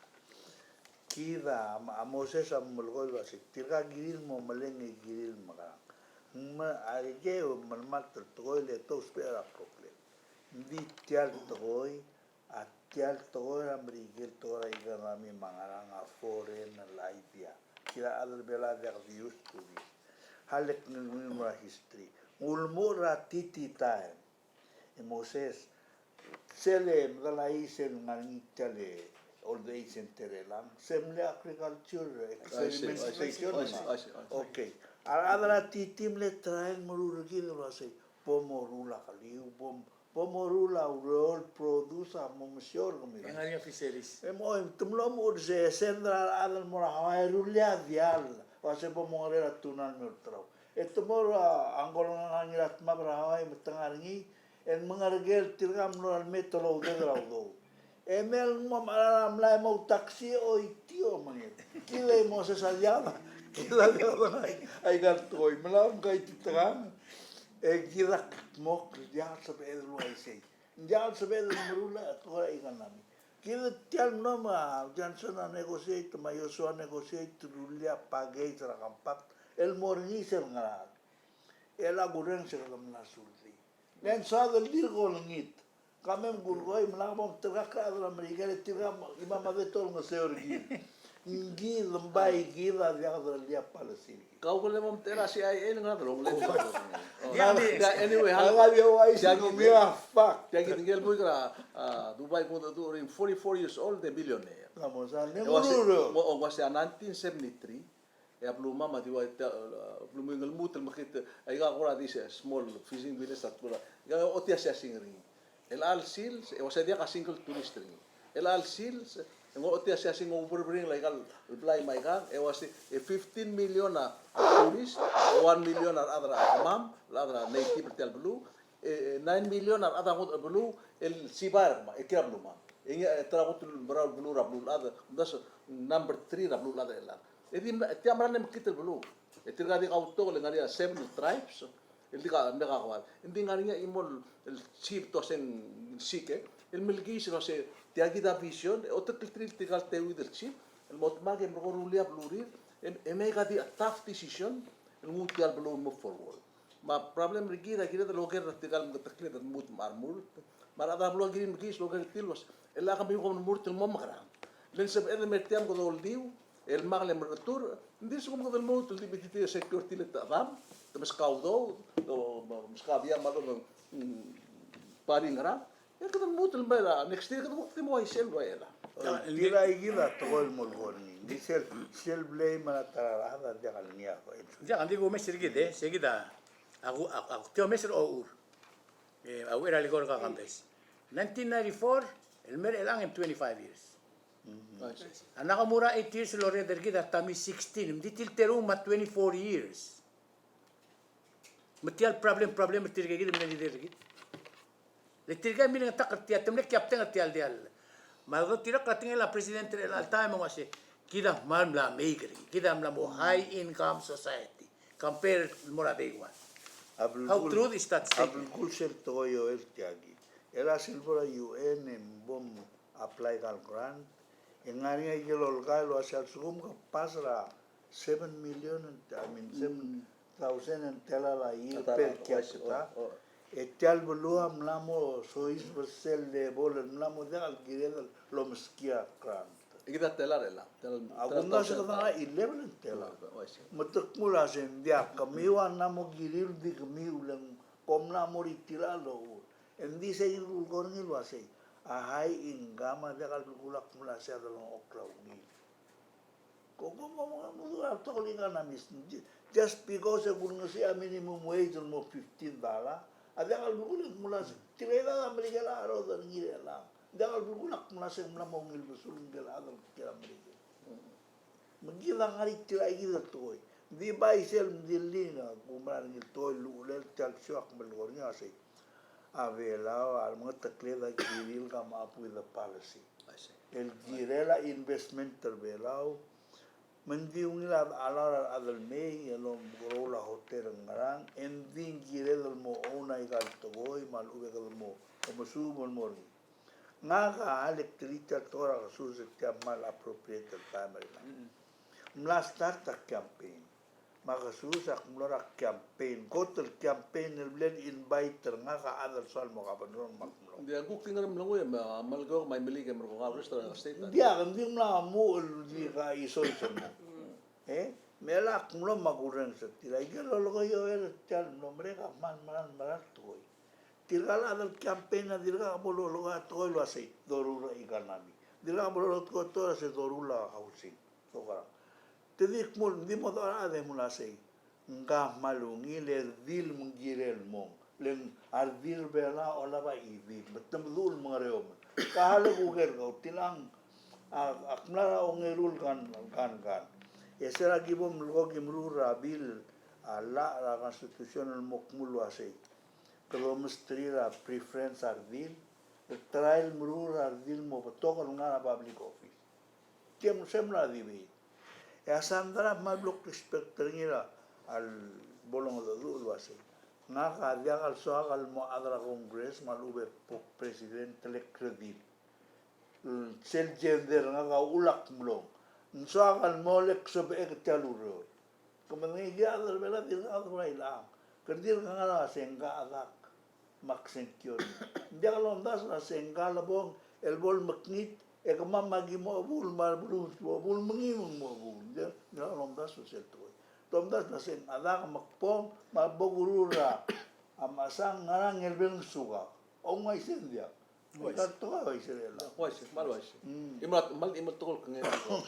Kid a, a Moses a melekoi el uasei, tirka kirir el mo meleng e kirir el mekerang. Me aike el melemalt el tekoi el te ousbech er a problem. Ng di tia el tekoi, a tia el tekoi er a Merikel, tekoi er a economy me a ngerang a foreign el idea. Kid a chad er a Belau a diak di used to this. Hal e ng mo er a history. Ng ulemuchel er a T T time. E Moses, sel medal a isei el ngar er ngii tia el old age center er chelechang, se mle agriculture experiment station. Okay. A rechad er a T T a mle try el meruul er kid el uasei, bo moruul a keliu, bo, bo moruul a ureor el produce a mo mesiou er kemiu. E ngar er ngii a fisheries. E mo, te mlo mo er se, send er a rechad el mo er a Hawaii e rullii a diall, uasei bo mongerei er a tuna el me olterau. E te mo er a ngkol ngar er ngii er a tmab er a Hawaii me te ngar er ngii, E ng mengereker tirka el mlo er a mei e te oudered er a udoud. E mei el mo mechar a mlai e mo taxi e oitii a omenged. Kid e Moses a diak, kid a diak, aika el tekoi. Me ng mla mkaititekangel. E kid a kldmokl, diak el sebeched el uaisei. Ng diak el sebeched el meruul a tekoi er a economy. Kid tia el mlo me a Johnson a negotiate, me a Joshua a negotiate, te rullii a package er a compact el mo er ngii sel ngar er a. E a kurrenges e kede mla suldii. Le ng soad el dirk olengit. Ka mei me kulekoi, me lak bo mterkakl a rechad er a Merikel, e tirka me, imam a di tolengeseu er kid. Ng kid, ng bai kid a diak derellii a policy er kid. Kau ko le mo mtechei er a C I A el ngar er a delongelel. Oh, yeah, yeah, anyway, a hal-, ngar er a uaisei, tia kid, ng mei a fuck. Tia kid, ngike el buik er a, a, Dubai, ko de du-, during forty-four years old, a billionaire. Ng mo sa, e ng uase, urur. Ng uase a nineteen seventy-three, e a belumam a di ua, tia, a, belumam a ngelmuut el mekngit, e, aika kora di se small fishing village a tekoi er a, aika ochotii a siasing er ngii. El chelecha el sils, e uase diak a single tourist er ngii. El chelecha el sils, e ng ochotii a siasing, ouberberingel aika el blai me aika, e uase, e fifteen million a, a tourist, e one million a rechad er a kemam, el chad er a native er tia el beluu, e, e nine million a rechad er a ngodech el beluu, el sibai er kemam, e kiei er a belumam. E ngii, e, ta er a kot el merau el beluu er a beluulechad, kumdasu, number three er a beluulechad er chelechang. E di mla, tia mla mekngit el beluu. E tirka di kautok el ngar er ngii a seven tribes, el di ka, me kakoad. Ng di ngar er ngii a chimo el chief, te uase ng siik, e, el melekiis el uase tia kid a vision, e oteklterir tirka el teuid el chief, el mo dmak e merekong e rullii a belurir, e, e mei aika di a tough decision, el nguu tia el beluu el move forward. Me a problem er kid a kired el oker er tirka el meketeklid el lmuut me a remurt. Me a rechad er a beluu a kirir el mekiis el oker er tir el uase, e le kemiu kom remurt el mo mekerang. Le ng sebeched el mer tiang kede oldiu, el lmak e le merechetur, ng di lsekum kede lmuut el di metitii a security el techedam, te meskau a udoud, te meskau a biang me a lechub e ng, mm, pari ngerang, e kede lmuut el mei er a next year, kede kuk di mo uaisei el ua chelecha. Tia, tirka kid a tekoi el mo lekoi er ngii. Ng di sel, sel blame er a ta er a rechad a diak el ngii a ko. Diak, ng di kumes er kid, e, se kid a, a ku, a, a ku, tia omes er a ochur. E, a uchei er a lekoi er a Congress. Nineteen ninety-four, el mer chelechang e ng twenty-five years. Mm. A Nakamura eight years el orred er kid, a Tommy sixteen. Ng di tir el teru me a twenty-four years. Me tia el problem, problem er tirke kid el mle leader er kid. Le tirka el milengetakl er tia, te mle captain er tia el diall. Me a lechub e tirka a tekingel a president er chelecha el taem e ng uase, kid a kmal mla meiik er kid, kid a mla mo high income society. Compare el mo er a day one. How true is that statement? A belkul sel tekoi el tia kid. Er a sel bo er a U N e ng bo m apply aika el grant, e ng ngar er ngii a ikel olkai el uase a lsekum ke pass er a seven million, I mean, seven thousand el telael a year per capita. E tia el beluu a mla mo soiseb er sel level el mla mo diak el kired el omeskid a grant. E kid a telael er chelechang. A kumdasu e kede ngar er a eleven el telael. Me te kmo el uase ng diak, kemiu a mla mo kirir el di kemiu le ng kom mla mo er tirka el ochur. E ng di sei el kulekoi er ngii el uasei, a high income a diak el belkul a kmo el uasei a delengchokl a ungil. Ko, ko, ko, ko, ko, ko, ko, ko, ko, ko, ko, just because e kulengesii a minimum wage el mo fifteen dollar, a diak el belkul e kmo el uasei, tirka a Merikel a cherodech er ngii er chelechang. Diak el belkul a kmo el uasei ng mla mo ungil besul ngike el chad el kiei er a Merikel. Me kid a ngar er tirka kid el tekoi. Ng di bai sel mdilii a kumerang er ngii el tekoi el uchelel tia el show ak melekoi er ngii a sei. A Belau a remengetekled a kirir el come up with a policy. I see. El kirel a investment er Belau. Me ng di ungil a, a lechub a rechad el mei el omekeroul a hotel el ngerang, e ng di ng kired el mo own aika el tekoi me a lechub e kede mo omesuub el mo er ngii. Ngak a electrician, tia el tekoi er a kesus e tia kmal appropriate el taem er ngak. Mm-mm. Mla start a campaign. Me a kesus ak mlo er a campaign. Kot el campaign el bla le invite er ngak a chad el soal mo governor me ak mlo. Ng di a kuk di ngar er a mlengui me a Melekeok me a Imeliik e merekong a rest er a state. Ng diak, ng di mla mo el di ka isol sel mo. E? Me lak mlo me a kurrenges er tir. Aike el lolekoi er tia el mlo merek a kmal meral, meral tekoi. Tirka el chad el campaign a dirkak bo lolekoi a tekoi el uasei, doruul a economy. Dirkak bo lolekoi a tekoi el uasei, doruul a housing. Sokerang. Te di kmo, di mo dechor a chad e kmo el uasei, ngka a kmal ungil e redil me ng kirel mong. Le ng a redil er Belau a olab a chibil. Me te meduch el mengereomel. Ka le kuker kau, tiang a, ak mla er a ongeru el kan, kan, kan. E se er a ki bo melekoi ki meruul er a bill, a llach er a constitution el mo kmo el uasei. Kede omesterir a preference a redil, el try el meruul a redil el mo betok el ngar er a public office. Tia me se mla debate. E a Sandra a kmal blo respect er ngii er a, a lebo longedecheduch el uasei, ngak a diak el soak el mo chad er a Congress me a lechub e bo president el kredil. Sel gender er ngak a uchul ak mlong. Ng soak el mo lak sebechek tia el ureor. Ke medengei, kid a chad er a Belau a dirk chad er a ilechang. Ke dirk ngar er a se ng kachedak me ak sengkio er ngii. Ng diak lomdasu el se ng kalebong el bo lemekngit e kemam a ki mo chebuul me a beluu a ki mo chebuul me ngii me ng mo chebuul. Ng diak, ng diak lomdasu sel tekoi. Lomdasu el se ng chedak me ak bong me a bo kuruul er a mechesang, ngerang, el bel ng sukak. Ng uaisei, ng diak? Uaisei. Uaisei, uaisei, kmal uaisei. Mm. Imal, imal, imal tekoi el kengei.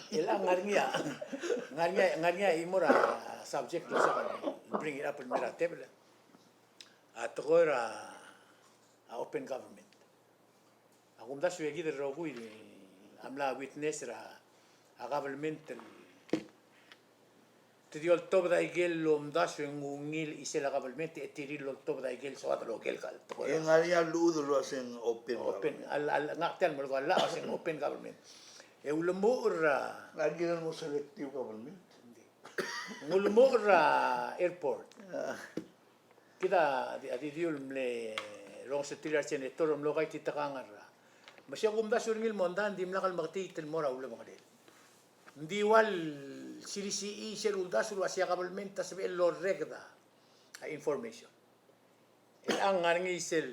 Chelechang, ngar er ngii a, ngar er ngii a, ngar er ngii a chimo er a subject el soak el bring it up el mei er a table. A tekoi er a, a open government. A kumdasu e kid el rokui a mla witness er a a government el te di oltobed a ikel lomdasu e ng ungil chisel a government e te di oltobed a ikel soad el oker el tekoi. E ng ngar er ngii a llechul el uasei ng open. Open, a, a, ngak tia el melekoi a llach el uasei ng open government. E ulemuchel er a, ng kirel mo selective government. Ng ulemuchel er a airport. Ah. Kid a di, a di diu el mle rongesetir a senator el mlo kaititekangel er a. Me se kumdasu er ngii el mondai, ng dimlak el meketiit el mo er a ulebengelel. Ng di ua el sirisii sel uldasu el uasei a kabelment a sebechel el orreked a information. Chelechang, ngar er ngii sel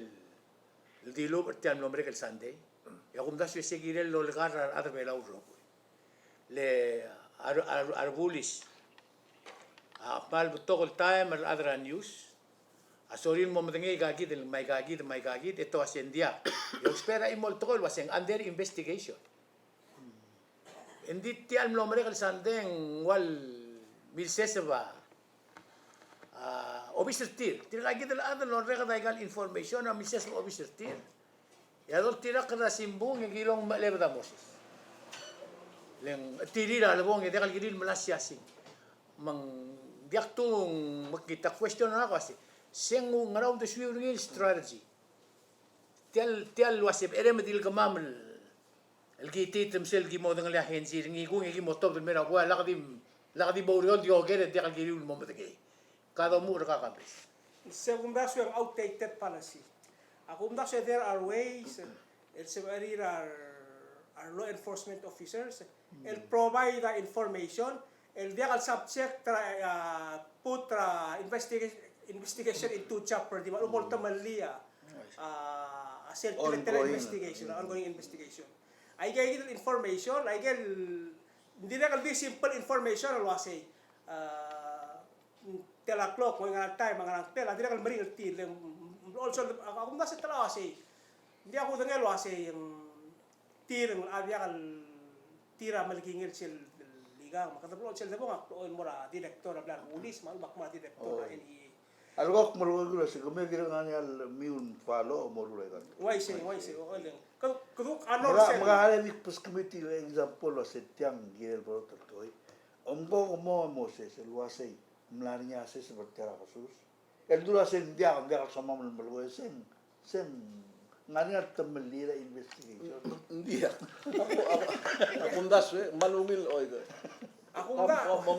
dilubech er tia el mlo merek el Sunday. E a kumdasu e se kirel el olekar er a rechad er a Belau el rokui. Le a re, a re, a rebulis a kmal betok el taem el chad er a news a sorir el mo medengei ikakid el me aikakid, me aikakid, e te uasei ng diak. E ousbech er a chimo el tekoi el uasei ng under investigation. Engdi tia el mlo merek el Sunday ng ua el milseseb a, a, obis er tir. Tirkakid el chad el orreked aika el information a milseseb a obis er tir. E a doltirakl er a simbung e ki longemelebed a Moses. Le ng chetirir a lebong e diak el kirir el melai a siasing. Me ng diak tu, me kid a question er ngak a uasei, se ng ngera uldesuiu er ngii el strategy? Tia el, tia el uasei, e cherei me di le kemam el, el kitiit me sel ki mo dengelii a henzi er ngii kung e ki mo tobed el mei er a buai, lak di, lak di bo oureor di oker e diak el kiriu el mo medengei. Ka domuchel er kau, Congress? Se kumdasu e ng outdated policy. A kumdasu e there are ways el sebechir a re, a re law enforcement officers el provide a information el diak el subject er a, a, put er a investiga-, investigation into jeopardy, me a lechub e ng temellii a, a, sel teletelel investigation, ongoing investigation. Aike, aike el information, aike el, ng dirrek el di simple information el uasei, a, tela klok, mo ngerang time, ngerang tel, a dirrek el meringel tir, le, also, a, a kumdasu e te uasei. Ng diak kudengei el uasei, ng tir a diak el tir a melekingel sel ikang, me kede blechoel sel debong, ak blechoel el mo er a director er a blai er a bulis, me a lechub ak mo er a director er a N E A. A leko ak melekoi el uasei, kemiu a dirrek el ngar er ngii a lemiu el follow, mo ruul a ikang. Uaisei, uaisei, o, le. Kede, kede kuk honor sel. Me ke, me ke ngar er ngii a beskemiu el example el uasei tiang kirel bo el tekoi. Omko kmo Moses el uasei, mla er ngii a seseb er tia er a kesus. El dula se ng diak, ng diak el somam el melekoi, se ng, se ng ngar er ngii a temellii er a investigation. Ng diak. A ku, a ku, a kumdasu e, kmal ungil, oi, ke. A kumda-, a ku,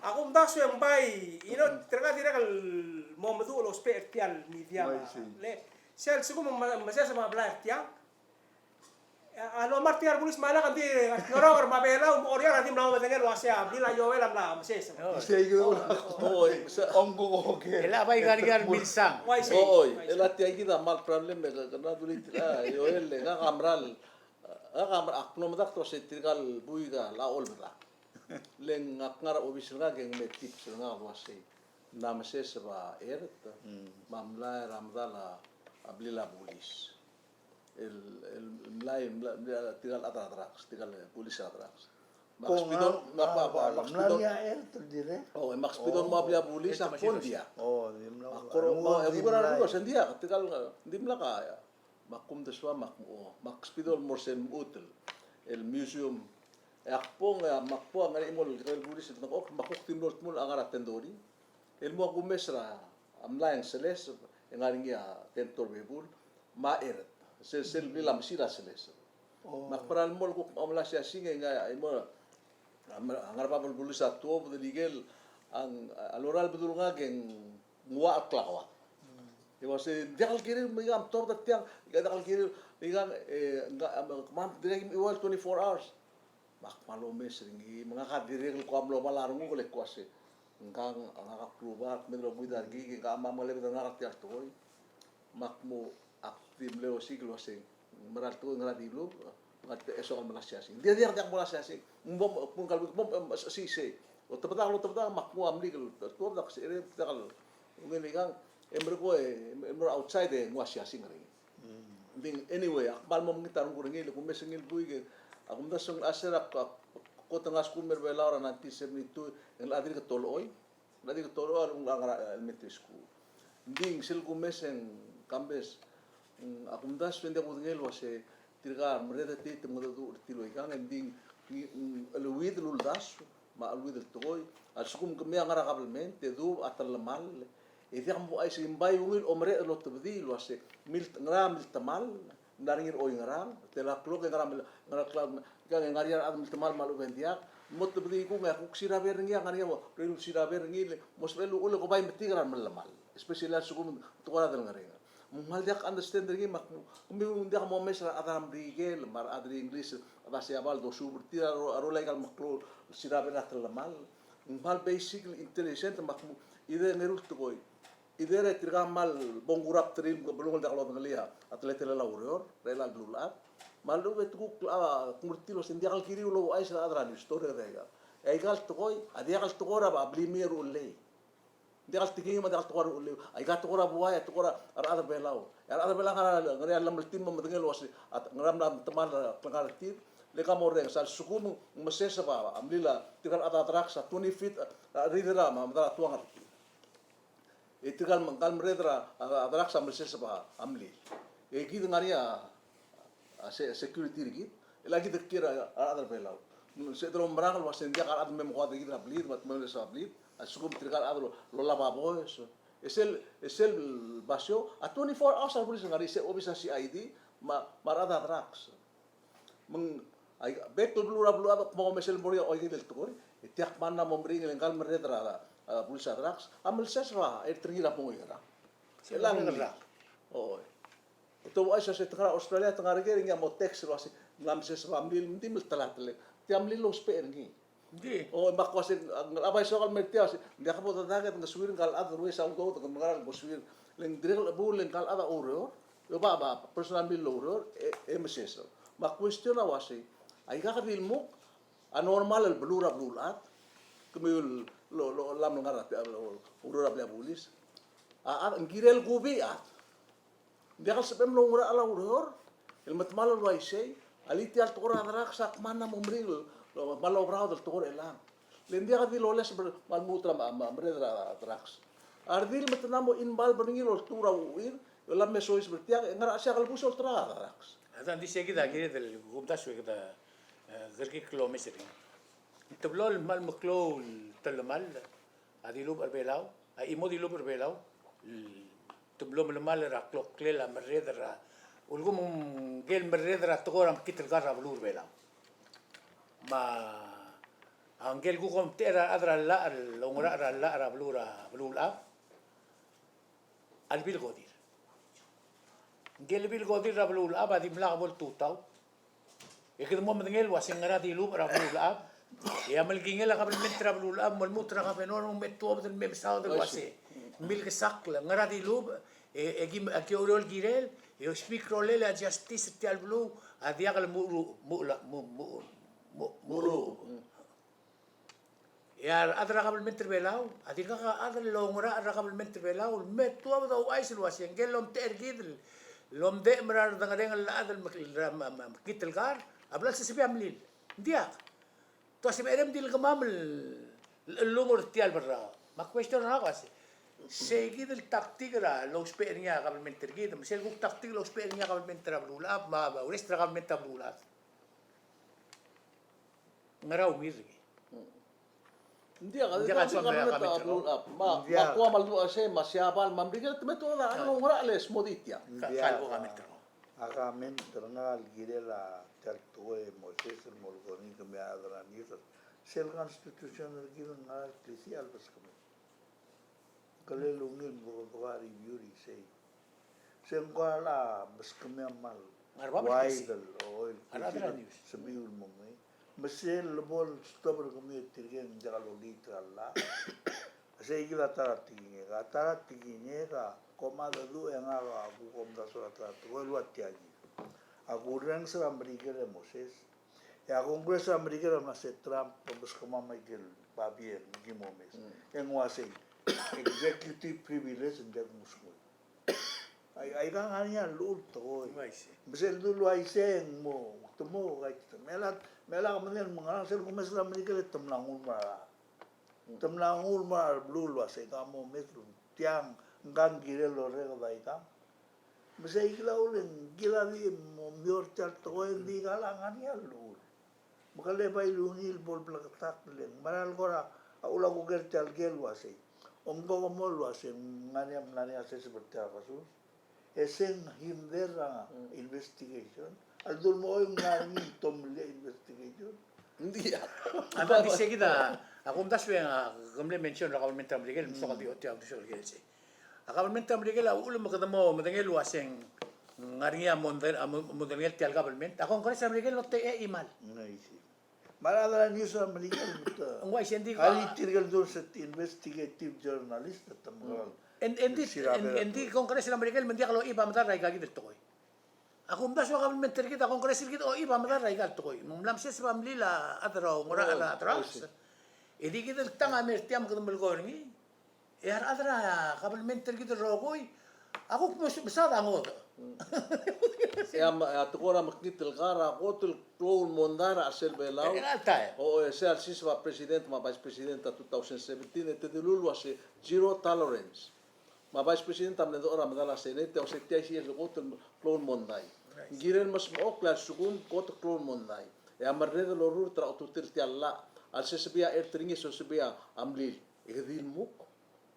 a kumdasu e ng bai, you know, tirka dirrek el mo meduch el ousbech er tia el media. Bai, me, si. Le, sel lsekum me, me, meseseb a blai er tiang, a lomar tirka el bulis me a lak ng di ngerong er a Belau me a Oreor a di mla medengei el uasei a blil a Joel a mla meseseb. Oi. Oi, sa-, ongko, okay. E le bai ngar er ngii a milsang. Uaisei. Oi, uaisei. E le tia kid a kmal problem e ke, ke kena dulii tirka el Joel, e ngak a mera el, ngak a mera, ak mlo medakt el uasei tirka el buik a locha olbedakt. Le ngak a ngar er a obis er ngak e ng me tips er ngak el uasei ng mla meseseb a Ert, mm, me a mlai er a medal a, a blil a bulis. El, el mlai, mlai, mlai, tirka el chad er a drugs, tirka el bulis er a drugs. Me ak spidol, me ak, me ak, me ak spidol. O, me ak spidol mo er a blil a bulis, a kmo ng diak. O, di mla. A kora, e kuk er a renguk, se ng diak, tirka el, ng dimlak a, me ak kumdasu me ak, o, me ak spidol mo er sel mechut el, el museum. E ak bong, e me ak bong, ngar er a chimo el bulis el dengchokl, me ak kuk di mlo el dmul a ngar er a Tandoori. El mo kumes er a mlai e ng selees, E ngar er ngii a tento er a bebul me a cheret. Sel, sel blil a mesil a seles. Me ak mera el mo el kuk omel a siasing e ng mo a ngar er a bab el bulis a tuobed el ikel a lorael el bedul ngak e ng ua el klakoad. E ua se diak el kirir me ikang, tuobed er tiang, ikang diak el kirir me ikang, e kemam dirrek el ua el twenty-four hours. Me ak kmal omes er ngii, me ngak a dirrek el kuk mlo bal a renguk el kuk ua se, ngkang, ngak a klubar, me delo kuidar ngii, ngak a mle belebed er ngak er tia el tekoi. Me ak mo, ak di mle osiik el ua se, mera el tekoi ngera dilubech, ngak a te esok el mla siasing. Ng di diak, diak mla siasing. Ng bom, ng kal, bom, sei, sei. Lotebedang, lotebedang, me ak mo a mlik el tuobed, ak se, e, diak el, ungil ikang, e merekong, e, e mer outside, e ng ua siasing er ngii. Ng di, anyway, ak kmal mo mekngit a renguk er ngii, le kumes er ngii el buik, e, a kumdasu e ng a se er a, a, kot el ngar er a skuul el mer a Belau er a nineteen seventy-two, e ng locha dirk tolechoi, locha dirk tolechoi a ngar er a elementary school. Ng di sel kumes e ng kambes, mm, a kumdasu e ng diak kudengei el ua se, tirka el merreder er tir, te mengedecheduch er tir el ua ikang, e ng di, mm, cheleuid el uldasu, me a cheleuid el tekoi, a lsekum kemiu a ngar er a kabelment, e dubech a tellemall, e diak mo uaisei, ng bai ungil omereched el otebedii el ua se, mil, ngera miltemall, ng mla er ngii er oingerang, tela el klok e ngera mil, ngera klok, ikang e ngar er ngii a rechad el miltemall me a lechub e ng diak, mo otebedii kung e a kuk siraber er ngii a ngar er ngii a mo, rirul siraber er ngii, le mo sebechel uchul e ko bai metik er a remellemall. Especially a lsekum ng tekoi er a delengerenger. Me ng kmal diak understand er ngii me ak, kemiu ng diak momes er a rechad er a Merikel, me a rechad er a English, a rechad er a Siabal, dosuub er tir a ro, a rolel aika el meklou el siraber er a tellemall. Ng kmal basic el intelligent me ak mo, either ng eru el tekoi. Either e tirka a kmal bo ngkurapterir me ke belung el diak lodengelii a teletelel a ureor er chelecha el beluulechad. Me a lechub e te kuk, a, kmo er tir el ua se ng diak el kirir el ouchais er a chad er a news story er a ika. E aika el tekoi a diak el tekoi er a blimii e ruchellii. Ng diak el tekingem, me a diak el tekoi er a ruchellii. Aika tekoi er a buai, a tekoi er a rechad er a Belau. E a rechad er a Belau a ngar er ngii a llemeltir me medengei el ua se, a, ngera mla metemall a klengar er tir. Le ka morrenges, a lsekum ng meseseb a mlil a tirka el chad er a drugs a twenty feet a, a ridel er a, me a medal a tuangel er tir. E tirka el, ngka el merreder er a, a, a drugs a meseseb a mlil. E kid a ngar er ngii a, a se, security er kid, e le kid el kiei er a, a rechad er a Belau. Se el domerang el ua se ng diak a rechad el me mekoad er kid er a blid, me a te me mesa blid, a lsekum tirka el chad el lo, lolab a boes. E sel, e sel basio, a twenty-four hours a rebulis el ngar er ngii, se obis a C I D, me a, me a rechad er a drugs. Me ng, ai, bek el beluu er a beluulechad a kmo omes el mo er ngii a ua ikid el tekoi, e tia kmal mla mo meringel e ngka el merreder er a, a, bulis a drugs, a melseseb a, er tir er ngii er a mo er a. Sel a ngerang. Oi. Te ouchais el ua se te ngar er a Australia, te ngar er ker, e ngii a mo text el ua se ng mla melseseb a mlil, ng di mle telatl. Tia mlil el ousbech er ngii. Ng di. O, me ak ua se, ng, a bai soak el mer tia, ua se, ng diak bo dedak e de ngesuir ngka el chad el rues a udoud, ng ngar er a bo suir. Le ng dirrek el chebuul e ngka el chad a oureor, e oba, ba, personal mlil el oureor, e, e meseseb. Me a question a ua se, aika kede di lmuk a normal el beluu er a beluulechad, kemiu el lo, lo, lam el ngar er a, lo, oureor er a blil a bulis. A, a, ng kirel kubii a chad. Ng diak el sebechem el oungerachel a ureor el metemall el uaisei, a le tia el tekoi er a drugs a kmal mla mo meringel, lo, kmal oberaod el tekoi er chelechang. Le ng diak di loleseb er, me a lmuut er a, me, me, merreder er a drugs. A redil me te mla mo involve er ngii el oltuu er a uchei, e ola me soiseb er tiang, e ngar er a chelsel a kelebus el olterau a drugs. A ta, ng di sei kid a kired el kumdasu e kede, e, kerekikl el omes er ngii. Teblo el kmal meklou el telemall a dilubech er a Belau, a chimo dilubech er a Belau, el te mlo melemall er a kloklel a merreder er a, ulekum ngike el merreder er a tekoi er a mekngit el kar er a beluu er a Belau. Me a ngike el kuk omtechei er a rechad er a llach, el oungerachel er a llach er a beluu er a, beluulechad, a lebil kodir. Ngike el lebil kodir er a beluulechad a dimlak bo el tutau. E kede mo medengei el ua se ng ngera dilubech er a beluulechad. E a melekingel a kabelment er a beluulechad, me lmuut er a kabenor, me tuobed el me mesaod el ua se milkesakl, ngera dilubech, e, e ki, e ki oureor el kirel, e ousbech a rolel a justice er tia el beluu a diak el muchelu, muchela, mu, mu, mu, muchelu. E a rechad er a kabelment er a Belau a dirkak a chad el oungerachel er a kabelment er a Belau el me tuobed a ouchais el ua se ngike el omtechei er kid el omdechem er a redengerenger el chad el me, me, me, mekngit el kar a bla lsesebii a mlil. Ng diak. Te ua se mecherei me di le kemam el, el, el lungel er tia el berraod. Me a question er ngak a ua se, sei kid el tactic er a lousbech er ngii a kabelment er kid, me sel kuk tactic el lousbech er ngii a kabelment er a beluulechad, me a, me a rest er a kabelment er a beluulechad. Ngera ungil er ngii? Ng diak, ng diak a soam el comment er kau. Me a kuk me a ldu a sei, me a Siabal, me a Merikel, te me tuobed a ngerachel el smodii tiang. Ka, ka el comment er kau. A comment er ngak el kirel a tia el tekoi e Moses el mo er ngii kemiu a chad er a news. Sel constitution er kid a ngar er a klisichel a beskemiu. Kele ungil el mo ko a review er isei. Se ng ko a beskemiu a mal. Ngar er a bab el uaid el, o el, ngar er a news. Sebechiu el mo mei. Me sel lebo el stop er kemiu e tirke ng diak lolilt er a llach. Sei kid a ta er a tekingek, a ta er a tekingek a kom a dedu e ngak a kuk omdasu er a ta er a tekoi el ua tiang. A kurrenges er a Merikel e Moses. E a Congress er a Merikel a mla se Trump, me beskemam a ikel babier, me ki mo omes. Mm. E ng uasei, executive privilege, ng diak meskoi. Ai, aika ngar er ngii a llechul tekoi. Uaisei. Me sel dul uaisei e ng mo, te mo, kai te, me lak, me lak medengei el mengerang, sel kumes er a Merikel e te mla nguu el mo er a Te mla nguu el mo er a beluu el uasei ka mo omes el tiang, ngka ng kirel el orreked aikang. Me sei kid a uchul e ng kid a di mo mior tia el tekoi e ng di kal a ngar er ngii a llechul. Me kele bai ungil bo el bleketakl e ng mera el kora uchul a kuker tia el ker el uasei. Ongko ke mo el uasei ng ngar er ngii a mla er ngii a seseb er tia el kasus. E se ng hinder er a investigation. A ldu el mo oim ng ngar er ngii a tomellii a investigation. Ng diak. A ta di se kid a, a kumdasu e ng, a, ke mle mention er a government er a Merikel, me soak el di ochotii a kumdasu el ker el sei. A government er a Merikel a uchul me kede mo medengei el uasei ng ngar er ngii a mo, a mo, mo medengei tia el government. A Congress er a Merikel a lotechei el chimal. Ng uaisei. Me a rechad er a news er a Merikel, me te, ng uaisei, ng di, a di tirke el dul se te investigative journalist, te mekerang. Ng, ng di, ng, ng di Congress er a Merikel me ng diak lochib a medal er aika kid el tekoi. A kumdasu a government er kid, a Congress er kid a ochib a medal er aika el tekoi. Me ng mla mseseb a mlil a chad er a, ngar er a chad er a drugs. E di kid el tang a mer tiang me kede melekoi er ngii. E a rechad er a kabelment er kid el rokui a kuk mesa-, mesaod a ngodech. E a, a tekoi er a mekngit el kar a kot el klou el mondai er a chelsel Belau. E, e, alta, e. O, e, se a lsiseb a president me a vice president er a two thousand seventeen, e te dilu el uase zero tolerance. Me a vice president a mle dechor er a medal a Senate, e a uase tia isei el kot el klou el mondai. Ng kirel el mesmechokl a lsekum kot el klou el mondai. E a merreder el orurt er a otutel tia el llach a lsesebii a chert er ngii e sosebii a mlil. E ke di lmuk.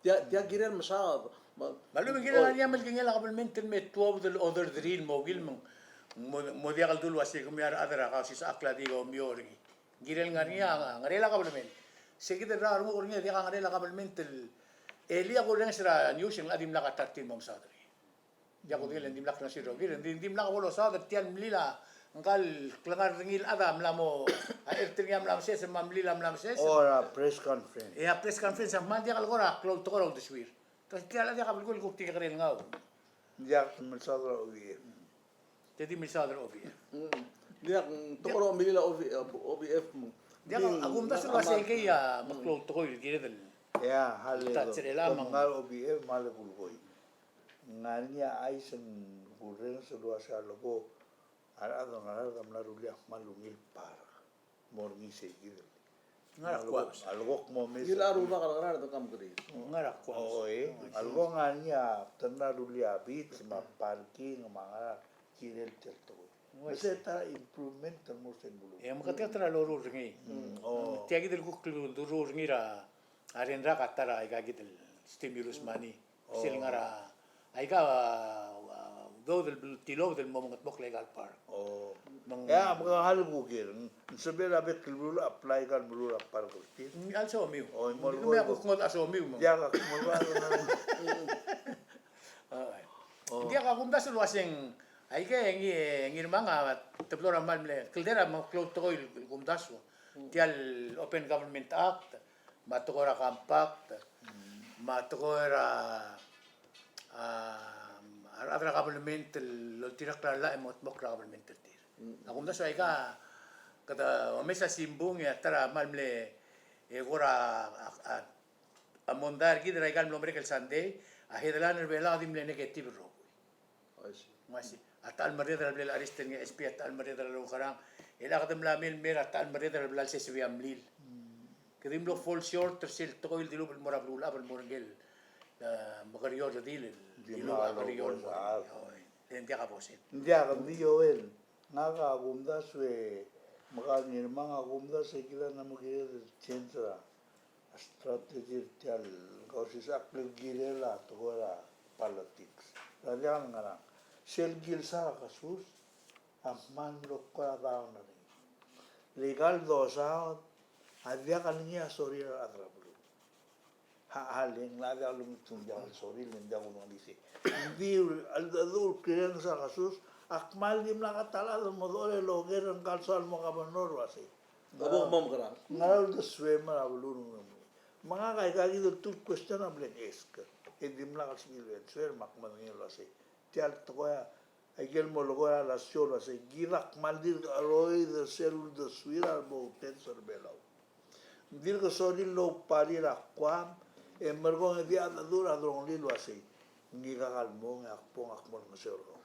Tia, tia kirel mesaod. Me a lechub e ng kirel ngar er ngii a melekingel a kabelment el me tuobed el orderderii el mo ungil me ng mo, mo diak el dul uase kemiu a rechad er a Kausisechakl a di ko mio er ngii. Ng kirel ngar er ngii a ngerel a kabelment. Se kid el rrau a renguk er ngii a diak a ngerel a kabelment el, e le a kurrenges er a news e ng locha dimlak a ta er tir el mo mesaod er ngii. Diak kudengei el ng dimlak klengesii el rokir, ng di, ng dimlak bo losaod er tia el mlil a ngka el klengar er ngii el chad a mla mo, a chert er ngii a mla meses, me a mlil a mla meses. O, er a press conference. E a press conference a kmal diak el kora klou el tekoi er a uldesuir. Ka tia el chad a diak a belkul el kuk di kekerei el ngau. Diak, te milsaod er a O V F. Te di milsaod er a O V F. Mm. Diak, tekoi er a milil a O V F, O V F. Diak, a kumdasu el uase aikei a meklou el tekoi el kired el. Ea, hale. Touch er chelechang. Ngar er a O V F, me a le kulekoi. Ng ngar er ngii a chais el kurrenges el uase a leko a rechad er a Ngaraard a mla rullii a kmal ungil park el mo er ngii sei kid el. Ngar er a Guam. A leko kmo mesa. Ngii el rubak er a Ngaraard a kam keriis. Ngar er a Guam. O, e. A leko ngar er ngii a te mla rullii a beach me a parking me a ngar er a kirel tia el tekoi. Me se ta improvement el mo er sel beluu. E, me kede ta er a loruul er ngii. Mm, o. Tia kid el kuk loruul er ngii er a, a ren rak a ta er aika kid el stimulus money. Sel ngar er a, aika, a, a, udoud el bl-, tilobed el mo mengetmokl aika el park. O. Me ng. Ea, me ke kmal kuker, ng sebechel a bek el beluu el apply aika el meruul a park er tir. Mm, a lsomiu. O, ng di mo kuk ngodech a somiu, me ng. Diak a kuk mo. O. Diak a kumdasu el uaseng, aike, ngii, Ngirmang a teblo er a kmal mle, kldei er a meklou el tekoi el kumdasu. Tia el Open Government Act, me a tekoi er a Compact, me a tekoi er a, a, a rechad er a kabelment el oltirakl a llach e mengetmokl er a kabelment er tir. A kumdasu aika, kede omes a simbung e a ta er a kmal mle, e kora, a, a, a mondai er kid er aika el mlo merek el Sunday, a headline er a Belau a di mle negative el rokui. Uaisei. Uaisei. A ta el merreder a bla larrest er ngii a S P, a ta el merreder a loukerang. E le kede mla mei el mer a ta el merreder a bla lsesebii a mlil. Mm. Kede mlo fall short er sel tekoi el dilubech el mo er a beluulechad el mo er ngii el, e, mekerior el redil, el dilubech a mekerior el mo er ngii. Oi, e ng diak a bosek. Ng diak, ng di Joel. Ngak a kumdasu e, me ka Ngirmang a kumdasu e kid a mle kired el change er a Strategy er tia el Kausisechakl el kirel a tekoi er a politics. Er a diak el ngerang. Sel kilsa a kasus, a kmal mlo kora down er ngii. Le ika el dosaod, a diak el ngii a sorir a rechad er a beluu. A, a le ng diak el ungil tung diak el sorir, le ng diak el ungil sei. Ng di a ldu el kirel a kasus, a kmal dimlak a ta el chad el mo dechor el oker er ngka el soal el mo governor el uasei. Ngera uldesuem er a beluu er ngii. Me ngak aika kid el two question a bla kuask. E dimlak el sebechir el answer me ak medengei el uasei. Tia el tekoi a, aike el mo lekoi er a last show el uasei, kid a kmal dirk cheroid er sel uldesuir a rebotel er Belau. Ng dirk sorir el ouparty er a Guam, e merekong e di a dedu er a delongelii el uasei, ngika el mong e ak bong, ak mo olengeseu er kau.